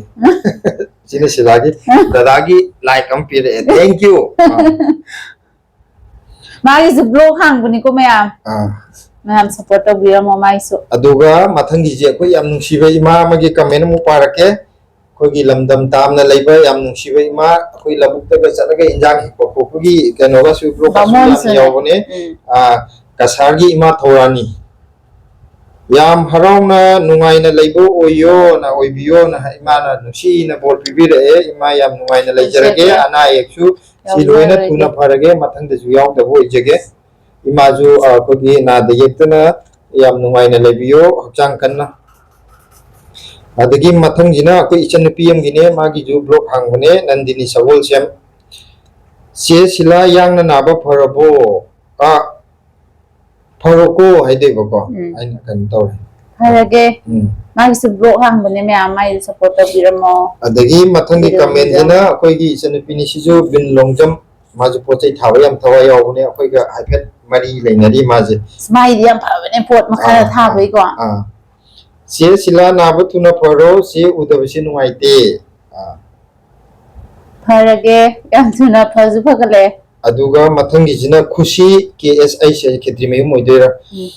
ꯁꯤꯅ ꯁꯤꯂꯥꯒꯤ, ꯗꯗꯥꯒꯤ ꯂꯥꯏꯛ ꯑꯃ ꯄꯤꯔꯛꯑꯦ꯫ Thank you꯫ ꯑ꯫ ꯃꯥꯒꯤꯁꯨ ꯕ꯭ꯂꯣꯛ ꯍꯥꯡꯕꯅꯤꯀꯣ ꯃꯌꯥꯝ꯫ ꯑꯥ꯫ ꯃꯌꯥꯝ ꯁꯞꯄꯣꯔꯠ ꯇꯧꯕꯤꯔꯝꯃꯣ ꯃꯥꯒꯤꯁꯨ꯫ ꯑꯗꯨꯒ ꯃꯊꯪꯒꯤꯁꯦ ꯑꯩꯈꯣꯏ ꯌꯥꯝ ꯅꯨꯡꯁꯤꯕ ꯏꯃꯥ ꯑꯃꯒꯤ ꯀꯃꯦꯟ ꯑꯃꯨꯛ ꯄꯥꯔꯛꯀꯦ꯫ ꯑꯩꯈꯣꯏꯒꯤ ꯂꯝꯗꯝ ꯇꯥꯝꯅ ꯂꯩꯕ ꯌꯥꯝ ꯅꯨꯡꯁꯤꯕ ꯏꯃꯥ, ꯑꯩꯈꯣꯏ ꯂꯧꯕꯨꯛꯇꯒ ꯆꯠꯂꯒ ꯏꯟꯖꯥꯡ ꯍꯦꯛꯄ ꯈꯣꯠꯄꯒꯤ ꯀꯩꯅꯣꯒꯁꯨ ꯕ꯭ꯂꯣꯛꯀꯁꯨ ꯌꯥꯝ ꯕꯥꯃꯣꯟꯁꯨꯅꯦ꯫ ꯌꯥꯎꯕꯅꯦ꯫ ꯎꯝ꯫ ꯑꯥ, ꯀꯁꯥꯔꯒꯤ ꯏꯃꯥ ꯊꯧꯔꯥꯅꯤ꯫ ꯌꯥꯝ ꯍꯔꯥꯎꯅ ꯅꯨꯡꯉꯥꯏꯅ ꯂꯩꯕ ꯑꯣꯏꯌꯣꯅ, ꯑꯣꯏꯕꯤꯌꯣꯅ ꯏꯃꯥꯅ ꯅꯨꯡꯁꯤꯅ ꯕꯣꯔ ꯄꯤꯕꯤꯔꯛꯑꯦ꯫ ꯏꯃꯥ ꯌꯥꯝ ꯅꯨꯡꯉꯥꯏꯅ ꯂꯩꯖꯔꯒꯦ꯫ ꯂꯩꯖꯔꯒꯦ꯫ ꯑꯅꯥ ꯑꯌꯦꯛꯁꯨ ꯁꯤ ꯌꯥꯝ ꯂꯣꯏꯅ ꯅꯨꯡꯉꯥꯏꯔꯒꯦ꯫ ꯊꯨꯅ ꯐꯔꯒꯦ, ꯃꯊꯪꯗꯁꯨ ꯌꯥꯎꯗꯕ ꯑꯣꯏꯖꯒꯦ꯫ ꯏꯃꯥꯁꯨ, ꯑ, ꯑꯩꯈꯣꯏꯒꯤ ꯅꯥꯗ ꯌꯦꯛꯇꯅ ꯌꯥꯝ ꯅꯨꯡꯉꯥꯏꯅ ꯂꯩꯕꯤꯌꯣ, ꯍꯛꯆꯥꯡ ꯀꯟꯅ꯫ ꯑꯗꯒꯤ ꯃꯊꯪꯁꯤꯅ ꯑꯩꯈꯣꯏ ꯏꯆꯟꯅꯨꯄꯤ ꯑꯃꯒꯤꯅꯦ, ꯃꯥꯒꯤꯁꯨ ꯕ꯭ꯂꯣꯛ ꯍꯥꯡꯕꯅꯦ, ꯅꯟꯗꯤꯅꯤ ꯁꯒꯣꯜꯁꯦꯝ꯫ "ꯆꯦ ꯁꯤꯂꯥ, ꯌꯥꯡꯅ ꯅꯥꯕ ꯐꯔꯕꯣ?" ꯑ, "ꯐꯔꯣꯀꯣ" ꯍꯥꯏꯗꯣꯏꯕꯀꯣ꯫ ꯎꯝ꯫ ꯑꯩꯅ ꯀꯩꯅꯣ ꯇꯧꯔꯦ꯫ ꯐꯔꯒꯦ꯫ ꯎꯝ꯫ ꯃꯥꯒꯤꯁꯨ ꯕ꯭ꯂꯣꯛ ꯍꯥꯡꯕꯅꯦ, ꯃꯌꯥꯝ ꯃꯥꯒꯤꯁꯨ ꯁꯞꯄꯣꯔꯠ ꯇꯧꯕꯤꯔꯝꯃꯣ꯫ ꯑꯗꯒꯤ ꯃꯊꯪꯒꯤ ꯕꯤꯔꯝꯃꯣ꯫ ꯀꯃꯦꯟꯁꯤꯅ ꯑꯩꯈꯣꯏꯒꯤ ꯏꯆꯟꯅꯨꯄꯤꯅꯤ, ꯁꯤꯁꯨ ꯕꯤꯟ ꯂꯣꯡꯖꯝ, ꯃꯥꯁꯨ ꯄꯣꯠ ꯆꯩ ꯊꯥꯕ ꯌꯥꯝ ꯊꯋꯥꯏ ꯌꯥꯎꯕꯅꯦ, ꯑꯩꯈꯣꯏꯒ ꯍꯥꯏꯐꯦꯠ ꯃꯔꯤ ꯂꯩꯅꯔꯤ ꯃꯥꯁꯦ꯫ ꯑꯁ, ꯃꯥꯒꯤꯗꯤ ꯌꯥꯝ ꯐꯕꯅꯦ, ꯄꯣꯠ ꯃꯈꯥꯗ ꯑꯥ, ꯊꯥꯕꯒꯤꯀꯣ꯫ ꯑꯥ, ꯑꯥ꯫ "ꯆꯦ ꯁꯤꯂꯥ, ꯅꯥꯕ ꯊꯨꯅ ꯐꯔꯣ, ꯆꯦ ꯎꯗꯕꯁꯦ ꯅꯨꯡꯉꯥꯏꯇꯦ"꯫ ꯑꯥ꯫ ꯐꯔꯒꯦ, ꯌꯥꯝ ꯊꯨꯅ ꯐꯁꯨ ꯐꯒꯠꯂꯛꯑꯦ꯫ ꯑꯗꯨꯒ ꯃꯊꯪꯒꯤꯁꯤꯅ ꯈꯨꯁꯤ ꯀꯦ ꯑꯦꯁ ꯑꯩꯁ ꯈꯦꯇ꯭ꯔꯤꯃꯌꯨꯝ ꯑꯣꯏꯗꯣꯏꯔꯥ? ꯎꯝ꯫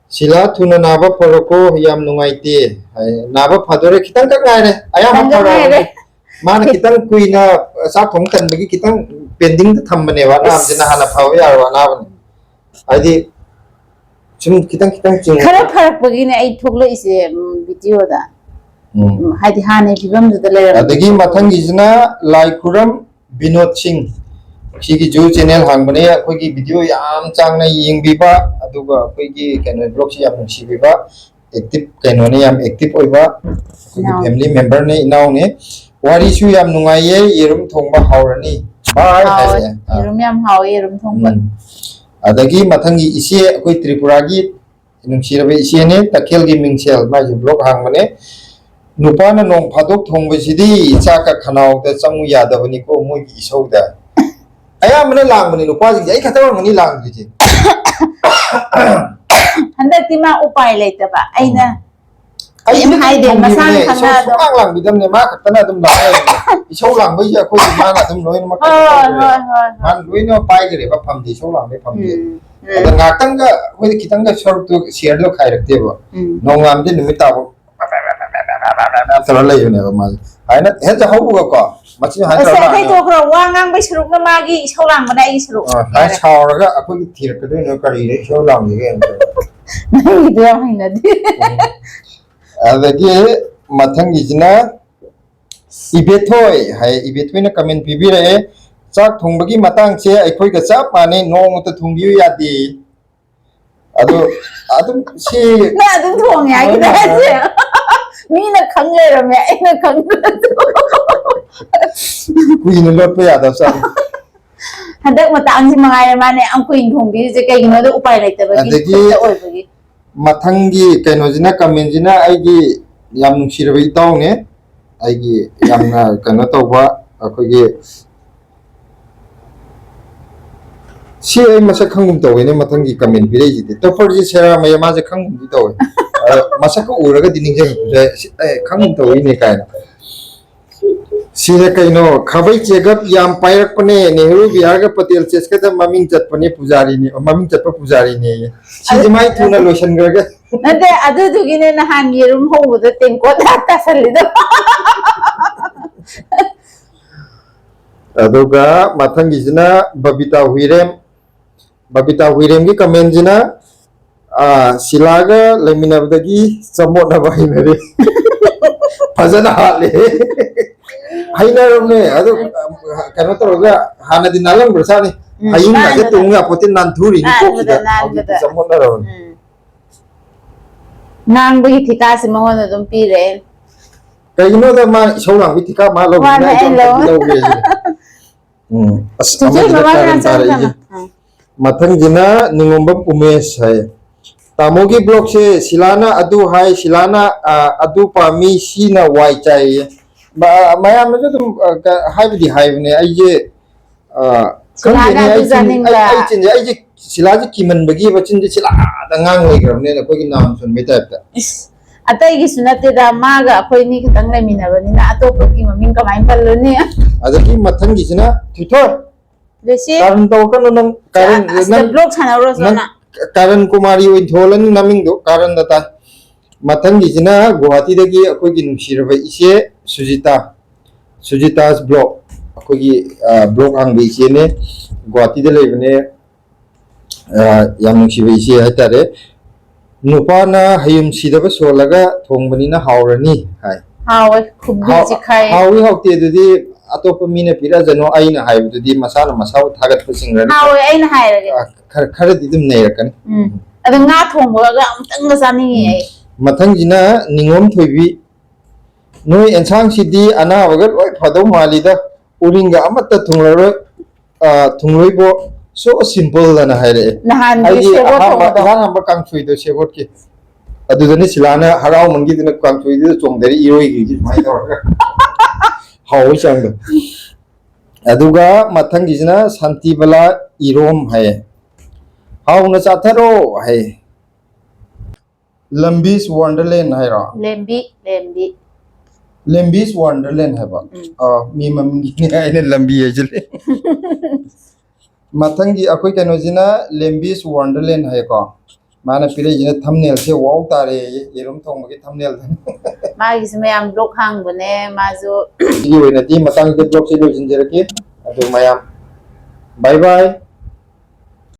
"ꯁꯤꯂꯥ, ꯊꯨꯅ ꯅꯥꯕ ꯐꯔꯣꯀꯣ, ꯌꯥꯝ ꯅꯨꯡꯉꯥꯏꯇꯦ" ꯍꯥꯏ꯫ ꯅꯥꯕ ꯐꯗꯣꯔꯦ, ꯈꯤꯇꯪꯈꯛ ꯉꯥꯏꯔꯦ, ꯑꯌꯥꯝꯕ ꯈꯤꯇꯪꯈꯛ ꯐꯔꯕꯅꯦ꯫ ꯉꯥꯏꯔꯦ꯫ ꯃꯥꯅ ꯈꯤꯇꯪ ꯀꯨꯏꯅ ꯆꯥꯛ ꯊꯣꯡ ꯇꯟꯕꯒꯤ ꯈꯤꯇꯪ ꯄꯦꯟꯗꯤꯡꯗ ꯊꯝꯕꯅꯦꯕ, ꯑꯅꯥꯕꯁꯤꯅ ꯏꯁ꯫ ꯍꯥꯟꯅ ꯐꯕ ꯌꯥꯔꯕ ꯑꯅꯥꯕꯅꯤ꯫ ꯍꯥꯏꯗꯤ ꯁꯨꯝ ꯈꯤꯇꯪ ꯈꯤꯇꯪ ꯆꯤꯡ- ꯈꯔ ꯐꯔꯛꯄꯒꯤꯅꯦ ꯑꯩ ꯊꯣꯛꯂꯛꯏꯁꯦ, ꯎꯝ, ꯚꯤꯗꯤꯑꯣꯗ꯫ ꯎꯝ꯫ ꯎꯝ, ꯍꯥꯏꯗꯤ ꯍꯥꯟꯅꯩ ꯐꯤꯕꯝꯗꯨꯗ ꯂꯩꯔꯝꯃꯦ꯫ ꯑꯗꯒꯤ ꯃꯊꯪꯒꯤꯁꯤꯅ ꯂꯥꯏ ꯈꯨꯔꯝ ꯕꯤꯅꯣꯗ ꯁꯤꯡ꯫ ꯁꯤꯒꯤꯁꯨ ꯆꯦꯅꯦꯜ ꯍꯥꯡꯕꯅꯦ, ꯑꯩꯈꯣꯏꯒꯤ ꯚꯤꯗꯤꯑꯣ ꯌꯥꯝ ꯆꯥꯡꯅ ꯌꯦꯡꯕꯤꯕ, ꯑꯗꯨꯒ ꯑꯩꯈꯣꯏꯒꯤ ꯀꯩꯅꯣ ꯕ꯭ꯂꯣꯒꯁꯤ ꯌꯥꯝ ꯅꯨꯡꯁꯤꯕꯤꯕ, ꯑꯦꯛꯇꯤꯚ ꯀꯩꯅꯣꯅꯦ, ꯌꯥꯝ ꯑꯦꯛꯇꯤꯚ ꯑꯣꯏꯕ ꯑꯩꯈꯣꯏꯒꯤ ꯏꯅꯥꯎ꯫ ꯐꯦꯃꯤꯂꯤ ꯃꯦꯝꯕꯔꯅꯦ, ꯏꯅꯥꯎꯅꯦ꯫ "ꯋꯥꯔꯤꯁꯨ ꯌꯥꯝ ꯅꯨꯡꯉꯥꯏꯌꯦ, ꯌꯦꯔꯨꯝ ꯊꯣꯡꯕ ꯍꯥꯎꯔꯅꯤ꯫ ꯕꯥꯏ" ꯍꯥꯎꯋꯦ꯫ ꯍꯥꯏꯔꯦ꯫ ꯑꯥ꯫ ꯌꯦꯔꯨꯝ ꯌꯥꯝ ꯍꯥꯎꯋꯦ, ꯌꯦꯔꯨꯝ ꯊꯣꯡꯕ꯫ ꯎꯝ꯫ ꯑꯗꯒꯤ ꯃꯊꯪꯒꯤ ꯏꯆꯦ, ꯑꯩꯈꯣꯏ ꯇ꯭ꯔꯤꯄꯨꯔꯥꯒꯤ ꯅꯨꯡꯁꯤꯔꯕ ꯏꯆꯦꯅꯦ, ꯇꯈꯦꯜꯒꯤ ꯃꯤꯡꯁꯦꯜ, ꯃꯥꯏꯁꯨ ꯕ꯭ꯂꯣꯒ ꯍꯥꯡꯕꯅꯦ꯫ ꯅꯨꯄꯥꯅ ꯅꯣꯡ ꯐꯥꯗꯣꯛ ꯊꯣꯡꯕꯁꯤꯗꯤ ꯆꯥꯛꯀ ꯈꯅꯥꯎꯗ ꯆꯪꯉꯨ ꯌꯥꯗꯕꯅꯤꯀꯣ, ꯃꯣꯏꯒꯤ ꯏꯁꯧꯗ꯫ ꯑꯌꯥꯝꯕꯅ ꯂꯥꯡꯕꯅꯤ ꯅꯨꯄꯥꯁꯤꯡꯁꯦ, ꯑꯩ ꯈꯛꯇ ꯑꯣꯏꯔꯝꯒꯅꯤ ꯂꯥꯡꯗ꯭ꯔꯤꯁꯦ꯫ ꯍꯟꯗꯛꯇꯤ ꯃꯥ ꯎꯄꯥꯏ ꯂꯩꯇꯕ ꯑꯩꯅ ꯑꯩ ꯀꯩꯝ ꯏꯅ ꯍꯥꯏꯗꯦ, ꯊꯣꯡꯕꯤꯕꯅꯦ, ꯃꯁꯥꯅ ꯏꯁꯧ ꯈꯪꯅ ꯑꯗꯨꯝ꯫ ꯁꯨꯡꯂꯥꯡ ꯂꯥꯡꯕꯤꯗꯕꯅꯦ, ꯃꯥ ꯈꯛꯇꯅ ꯑꯗꯨꯝ ꯂꯥꯡꯉꯦ꯫ ꯏꯁꯧ ꯂꯥꯡꯕꯩꯁꯦ ꯑꯩꯈꯣꯏꯒꯤ ꯃꯥꯅ ꯑꯗꯨꯝ ꯂꯣꯏꯅꯃꯛ ꯀꯩꯅꯣ ꯍꯣꯏ ꯇꯧꯈ꯭ꯔꯦ꯫ ꯍꯣꯏ ꯍꯣꯏ ꯍꯣꯏ ꯃꯥꯅ ꯂꯣꯏꯅꯃꯛ ꯄꯥꯏꯈ꯭ꯔꯦꯕ ꯐꯝꯗꯤ, ꯏꯁꯧ ꯂꯥꯡꯕꯩ ꯐꯝꯗꯤ꯫ ꯎꯝ, ꯑꯗ ꯎꯝ, ꯉꯥꯛꯇꯪꯒ ꯑꯩꯈꯣꯏꯗ ꯈꯤꯇꯪꯒ ꯁꯔꯨꯛꯇꯨ ꯁꯤꯌꯔꯗꯣ ꯈꯥꯏꯔꯛꯇꯦꯕ꯫ ꯎꯝ꯫ ꯅꯣꯡꯉꯥꯟꯕꯗꯩ ꯅꯨꯃꯤꯠ ꯇꯥꯕ ꯇꯧꯔ ꯂꯩꯕꯅꯦꯕ ꯃꯥꯁꯦ꯫ ꯍꯥꯏꯅ ꯍꯦꯛꯇ ꯍꯧꯕꯒꯀꯣ ꯃꯆꯤꯟ ꯍꯥꯏꯅ ꯑꯁ ꯇꯧꯔ ꯑꯇꯩ ꯂꯥꯛꯑꯦꯕ꯫ ꯇꯣꯛꯈ꯭ꯔꯣ, ꯋꯥ ꯉꯥꯡꯕꯩ ꯁꯔꯨꯛꯅ ꯃꯥꯒꯤ ꯏꯁꯧ ꯂꯥꯡꯕꯅ ꯑꯩꯒꯤ ꯁꯔꯨꯛ꯫ ꯑ, ꯁꯨꯃꯥꯏꯅ ꯁꯥꯎꯔꯒ ꯑꯩꯈꯣꯏꯒꯤ ꯊꯤꯔꯛꯀꯗꯣꯏꯅꯦ, ꯀꯔꯤꯗ ꯏꯁꯧ ꯂꯥꯡꯉꯤꯒꯦ? ꯅꯪꯒꯤꯗꯣ ꯌꯥꯝ ꯍꯩꯅꯗꯦ꯫ ꯑꯗꯒꯤ ꯃꯊꯪꯒꯤꯁꯤꯅ ꯏꯕꯦꯊꯣꯏ ꯍꯥꯏ, ꯏꯕꯦꯊꯣꯏꯅ ꯀꯃꯦꯟ ꯄꯤꯕꯤꯔꯛꯑꯦ, "ꯆꯥꯛ ꯊꯣꯡꯕꯒꯤ ꯃꯇꯥꯡꯁꯦ ꯑꯩꯈꯣꯏꯒ ꯆꯞ ꯃꯥꯟꯅꯩ, ꯅꯣꯡꯃꯇ ꯊꯣꯡꯕꯤꯌꯨ ꯌꯥꯗꯦ"꯫ ꯑꯗꯣ ꯑꯗꯨꯝ ꯁꯤ ꯅꯪ ꯑꯗꯨꯝ ꯊꯣꯡꯉꯦ ꯍꯥꯏꯒꯤꯗꯥꯏ ꯍꯥꯏꯁꯦ? ꯃꯤꯅ ꯈꯪ ꯂꯩꯔꯝꯃꯦ, ꯑꯩꯅ ꯈꯪꯗ꯭ꯔꯁꯨ꯫ ꯀꯨꯏꯅ ꯂꯣꯠꯄ ꯌꯥꯗꯕ ꯆꯥꯅꯤ꯫ ꯍꯟꯗꯛ ꯃꯇꯥꯡꯁꯤ ꯃꯉꯥꯏꯔꯦ ꯃꯥꯅ ꯌꯥꯝ ꯀꯨꯏꯅ ꯊꯣꯡꯕꯤꯔꯤꯁꯦ, ꯀꯩꯒꯤꯅꯣꯗ ꯎꯄꯥꯏ ꯂꯩꯇꯕꯒꯤ ꯑꯗꯒꯤ ꯈꯛꯇ ꯑꯣꯏꯕꯒꯤ꯫ ꯃꯊꯪꯒꯤ ꯀꯩꯅꯣꯁꯤꯅ, ꯀꯃꯦꯟꯁꯤꯅ ꯑꯩꯒꯤ ꯌꯥꯝ ꯅꯨꯡꯁꯤꯔꯕ ꯏꯇꯥꯎꯅꯦ, ꯑꯩꯒꯤ ꯌꯥꯝꯅ ꯀꯩꯅꯣ ꯇꯧꯕ, ꯑꯩꯈꯣꯏꯒꯤ ꯁꯤ ꯑꯩ ꯃꯁꯛ ꯈꯪꯒꯨꯝ ꯇꯧꯋꯦꯅꯦ꯫ ꯃꯊꯪꯒꯤ ꯀꯃꯦꯟ ꯄꯤꯔꯛꯏꯁꯤꯗꯤ ꯇꯣꯞꯄꯔꯁꯤ ꯁꯦꯔꯥꯃꯩ, ꯃꯥꯁꯦ ꯈꯪꯒꯨꯝꯗꯤ ꯇꯧꯋꯦ꯫ ꯑꯗꯣ ꯃꯁꯛꯀ ꯎꯔꯒꯗꯤ ꯅꯤꯡꯁꯤꯡꯉꯛꯄꯁꯦ ꯁꯤ ꯑꯩ ꯈꯪꯒꯨꯝ ꯇꯧꯋꯤꯅꯦ ꯀꯥꯏꯅ꯫ ꯁꯤꯅ ꯀꯩꯅꯣ, ꯈꯥꯕꯩ ꯆꯦꯒꯞ ꯌꯥꯝ ꯄꯥꯏꯔꯛꯄꯅꯦ, ꯅꯦꯍꯔꯨ ꯕꯤꯍꯥꯔꯒ ꯄꯇꯦꯜ ꯆꯦꯁꯀꯗ ꯃꯃꯤꯡ ꯆꯠꯄꯅꯦ ꯄꯨꯖꯥꯔꯤꯅꯦ, ꯃꯃꯤꯡ ꯆꯠꯄ ꯄꯨꯖꯥꯔꯤꯅꯦ꯫ ꯁꯤꯁꯦ ꯃꯥꯏ ꯊꯨꯅ ꯂꯣꯏꯁꯤꯟꯈ꯭ꯔꯒ꯫ ꯅꯠꯇꯦ, ꯑꯗꯨꯗꯨꯒꯤꯅꯦ ꯅꯍꯥꯟ ꯌꯦꯔꯨꯝ ꯍꯧꯕꯗ ꯇꯦꯡꯀꯣꯠ ꯍꯥꯞ ꯇꯥꯁꯜꯂꯤꯗꯣ꯫ ꯑꯗꯨꯒ ꯃꯊꯪꯒꯤꯁꯤꯅ ꯕꯕꯤꯇꯥ ꯍꯨꯏꯔꯦꯝ꯫ ꯕꯕꯤꯇꯥ ꯍꯨꯏꯔꯦꯝꯒꯤ ꯀꯃꯦꯟꯁꯤꯅ, ꯑꯥ, "ꯁꯤꯂꯥꯒ ꯂꯩꯃꯤꯟꯅꯕꯗꯒꯤ ꯆꯃꯣꯠꯅꯕ ꯍꯩꯅꯔꯦ"꯫ ꯐꯖꯅ ꯍꯥꯠꯂꯦ꯫ ꯍꯩꯅꯔꯕꯅꯦ ꯑꯗꯨ, ꯀꯩꯅꯣ ꯇꯧꯔꯒ ꯍꯥꯟꯅꯗꯤ ꯅꯥꯜꯂꯝꯕ꯭ꯔꯖꯥꯠꯅꯤ꯫ ꯎꯝ, ꯍꯌꯤꯡꯒꯁꯦ ꯅꯥꯟꯕꯗ꯫ ꯇꯣꯡ ꯌꯥꯄꯣꯠꯇꯦ, ꯅꯥꯟꯊꯨꯔꯤꯅꯤ ꯅꯥꯟꯕꯗ, ꯀꯣꯛꯁꯤꯗ꯫ ꯅꯥꯟꯕꯗ꯫ ꯍꯧꯖꯤꯛꯇꯤ ꯆꯃꯣꯠꯅꯔꯕꯅꯤ꯫ ꯎꯝ꯫ ꯉꯥꯡꯕꯒꯤ ꯊꯤꯀꯥꯁꯦ ꯃꯉꯣꯟꯗ ꯑꯗꯨꯝ ꯄꯤꯔꯦ꯫ ꯀꯩꯒꯤꯅꯣꯗ ꯃꯥ ꯏꯁꯧ ꯂꯥꯡꯕꯒꯤ ꯊꯤꯀꯥ ꯃꯥ ꯂꯧꯕꯅꯤꯅ ꯃꯥꯅ ꯑꯩ ꯑꯩ ꯂꯧ-, ꯂꯧ-, ꯂꯧꯒꯦ ꯁꯤꯅꯤ꯫ ꯎꯝ꯫ ꯑꯁ, ꯆꯤꯆꯦ ꯑꯃꯁꯤꯅ ꯃꯃꯥ ꯀꯥꯔꯟ ꯃꯌꯥꯝ ꯇꯥꯔꯛꯏꯁꯦ꯫ ꯆꯪꯉꯛꯀꯅꯨ꯫ ꯎꯝ꯫ ꯃꯊꯪꯁꯤꯅ ꯅꯤꯉꯣꯝꯕꯝ ꯎꯃꯦꯁ ꯍꯥꯏ꯫ ꯇꯥꯃꯣꯒꯤ blogꯁꯦ ꯁꯤꯂꯥꯅ ꯑꯗꯨ ꯍꯥꯏ, ꯁꯤꯂꯥꯅ, ꯑ, ꯑꯗꯨ ꯄꯥꯝꯃꯤ, ꯁꯤꯅ ꯋꯥꯏ ꯆꯥꯏꯌꯦ꯫ ꯃ-, ꯃꯌꯥꯝꯅꯁꯨ ꯑꯗꯨꯝ, ꯑ, ꯀ-, ꯍꯥꯏꯕꯗꯤ ꯍꯥꯏꯕꯅꯦ꯫ ꯑꯩꯁꯦ, ꯑ, ꯁꯤꯂꯥꯅ ꯈꯪꯗꯦꯅꯦ, ꯑꯗꯨ ꯑꯩ ꯆꯤꯟ-, ꯆꯥꯅꯤꯡꯕ꯫ ꯑꯩ, ꯑꯩ ꯆꯤꯟꯁꯦ, ꯑꯩꯁꯦ ꯁꯤꯂꯥꯁꯦ ꯀꯤꯃꯟꯕꯒꯤ ꯃꯆꯤꯟꯁꯦ ꯁꯤꯂꯥꯗ ꯉꯥꯡ ꯂꯩꯈ꯭ꯔꯕꯅꯦꯅ ꯑꯩꯈꯣꯏꯒꯤ ꯅꯥꯝ ꯁꯣꯟꯕꯩ typeꯇ꯫ ꯏꯁ, ꯑꯇꯩꯒꯤꯁꯨ ꯅꯠꯇꯦꯗ, ꯃꯥꯒ ꯑꯩꯈꯣꯏ ꯑꯅꯤ ꯈꯛꯇꯪ ꯂꯩꯃꯤꯟꯅꯕꯅꯤꯅ ꯑꯇꯣꯞꯄꯒꯤ ꯃꯃꯤꯡ ꯀꯃꯥꯏꯅ ꯄꯜꯂꯨꯅꯤ? ꯑꯗꯒꯤ ꯃꯊꯪꯒꯤꯁꯤꯅ ꯊꯣꯏꯊꯣꯏ꯫ ꯂꯨꯁꯤ꯫ ꯀꯥꯔꯟ ꯇꯧꯔꯛꯀꯅꯨ ꯅꯪ, ꯀꯥꯔꯟ, ꯑꯁꯤꯗ ꯅꯪ, blog ꯁꯥꯟꯅꯧꯔꯣ, ꯅꯪ ꯁꯣꯝꯅ꯫ ꯀꯥꯔꯟ ꯀꯨꯃꯥꯔꯤ ꯑꯣꯏꯅ ꯊꯣꯜꯂꯅꯤ ꯅꯃꯤꯡꯗꯣ, ꯀꯥꯔꯟꯗ ꯇꯥꯏ꯫ ꯃꯊꯪꯒꯤꯁꯤꯅ ꯒꯨꯋꯥꯍꯥꯇꯤꯗꯒꯤ ꯑꯩꯈꯣꯏꯒꯤ ꯅꯨꯡꯁꯤꯔꯕ ꯏꯆꯦ ꯁꯨꯖꯤꯇꯥ, Sujita's blog, ꯑꯩꯈꯣꯏꯒꯤ, ꯑ, blog ꯍꯥꯡꯕ ꯏꯆꯦꯅꯦ, ꯒꯨꯋꯥꯍꯥꯇꯤꯗ ꯂꯩꯕꯅꯦ꯫ ꯑ, ꯌꯥꯝ ꯅꯨꯡꯁꯤꯕ ꯏꯆꯦ ꯍꯥꯏꯇꯥꯔꯦ꯫ "ꯅꯨꯄꯥꯅ ꯍꯌꯨꯝ ꯁꯤꯗꯕ ꯁꯣꯜꯂꯒ ꯊꯣꯡꯕꯅꯤꯅ ꯍꯥꯎꯔꯅꯤ" ꯍꯥꯏ꯫ ꯍꯥꯎꯋꯦ, ꯈꯨꯝꯕꯤ ꯍꯥꯎ-, ꯆꯤꯈꯥꯏ꯫ ꯍꯥꯎꯏ ꯍꯥꯎꯇꯦ ꯑꯗꯨꯗꯤ ꯑꯇꯣꯞꯄ ꯃꯤꯅ ꯄꯤꯔꯛꯑꯖꯅꯨ, ꯑꯩꯅ ꯍꯥꯏꯕꯗꯨꯗꯤ ꯃꯁꯥꯅ ꯃꯁꯥꯕꯨ ꯊꯥꯒꯠꯄ ꯆꯤꯡꯒꯅꯤ꯫ ꯍꯥꯎꯋꯦ, ꯑꯩꯅ ꯍꯥꯏꯔꯒꯦ꯫ ꯑ, ꯈꯔ, ꯈꯔꯗꯤ ꯑꯗꯨꯝ ꯅꯩꯔꯛꯀꯅꯤ꯫ ꯎꯝ꯫ ꯑꯗꯣ ꯉꯥ ꯊꯣꯡꯕꯒ ꯑꯃꯨꯛꯇꯪꯒ ꯆꯥꯅꯤꯡꯉꯤ ꯎꯝ꯫ ꯑꯩ꯫ ꯃꯊꯪꯁꯤꯅ ꯅꯤꯉꯣꯝ ꯊꯣꯏꯕꯤ꯫ "ꯅꯣꯏ ꯑꯦꯟꯁꯥꯡꯁꯤꯗꯤ ꯑꯅꯥꯕꯒ ꯂꯣꯏ ꯐꯗꯧ ꯃꯥꯜꯂꯤꯗ, ꯎꯔꯤꯡꯒ ꯑꯃꯠꯇ ꯊꯨꯡꯂꯔꯣꯏ, ꯑ, ꯊꯨꯡꯂꯣꯏꯕꯣ, so simple" ꯑꯅ ꯍꯥꯏꯔꯛꯑꯦ꯫ ꯅꯍꯥꯟꯒꯤ ꯑꯩꯒꯤ ꯁꯦꯕꯣꯠ ꯑꯍꯥꯟꯕ, ꯊꯣꯡꯕꯗꯣ꯫ ꯏꯍꯥꯟ ꯍꯥꯟꯕ ꯀꯥꯡꯁꯣꯏꯗꯣ ꯁꯦꯕꯣꯠꯀꯤ꯫ ꯑꯗꯨꯗꯅꯤ ꯁꯤꯂꯥꯅ ꯍꯔꯥꯎꯃꯟꯈꯤꯗꯅ ꯀꯥꯡꯁꯣꯏꯗꯨꯗ ꯆꯣꯡꯊꯔ ꯏꯔꯣꯏꯈꯤꯕꯁꯤ ꯑꯗꯨꯃꯥꯏꯅ ꯇꯧꯔꯒ꯫ ꯍꯥꯎꯕꯩ ꯆꯥꯡꯗꯣ꯫ ꯑꯗꯨꯒ ꯃꯊꯪꯒꯤꯁꯤꯅ ꯁꯥꯟꯇꯤꯕꯂꯥ ꯏꯔꯣꯝ ꯍꯥꯏꯌꯦ꯫ "ꯍꯥꯎꯅ ꯆꯥꯊꯔꯣ" ꯍꯥꯏꯌꯦ꯫ ꯂꯝꯕꯤꯁ ꯋꯥꯟꯗꯔꯂꯦꯟ ꯍꯥꯏꯔꯣ? ꯂꯦꯝꯕꯤ, ꯂꯦꯝꯕꯤ꯫ ꯂꯦꯝꯕꯤꯁ ꯋꯥꯟꯗꯔꯂꯦꯟ ꯍꯥꯏꯕ? ꯎꯝ꯫ ꯑꯥ, ꯃꯤ ꯃꯃꯤꯡꯒꯤꯅꯦ, ꯑꯩꯅ ꯂꯝꯕꯤ ꯍꯥꯏꯖꯤꯜꯂꯦ꯫ ꯃꯊꯪꯒꯤ ꯑꯩꯈꯣꯏ ꯀꯩꯅꯣꯁꯤꯅ ꯂꯦꯝꯕꯤꯁ ꯋꯥꯟꯗꯔꯂꯦꯟ ꯍꯥꯏꯌꯦꯀꯣ꯫ ꯃꯥꯅ ꯄꯤꯔꯛꯏꯁꯤꯅ thumbnailꯁꯦ wow ꯇꯥꯔꯦꯌꯦ, ꯌꯦꯔꯨꯝ ꯊꯣꯡꯕꯒꯤ thumbnailꯗꯨꯅꯤ꯫ ꯃꯥꯒꯤꯁꯨ ꯃꯌꯥꯝ blog ꯍꯥꯡꯕꯅꯦ, ꯃꯥꯁꯨ꯫ ꯁꯤꯒꯤ ꯑꯣꯏꯅꯗꯤ ꯃꯇꯥꯡꯁꯤꯗ blogꯁꯦ ꯂꯣꯏꯁꯤꯟꯖꯔꯒꯦ꯫ ꯑꯗꯨ ꯃꯌꯥꯝ bye bye꯫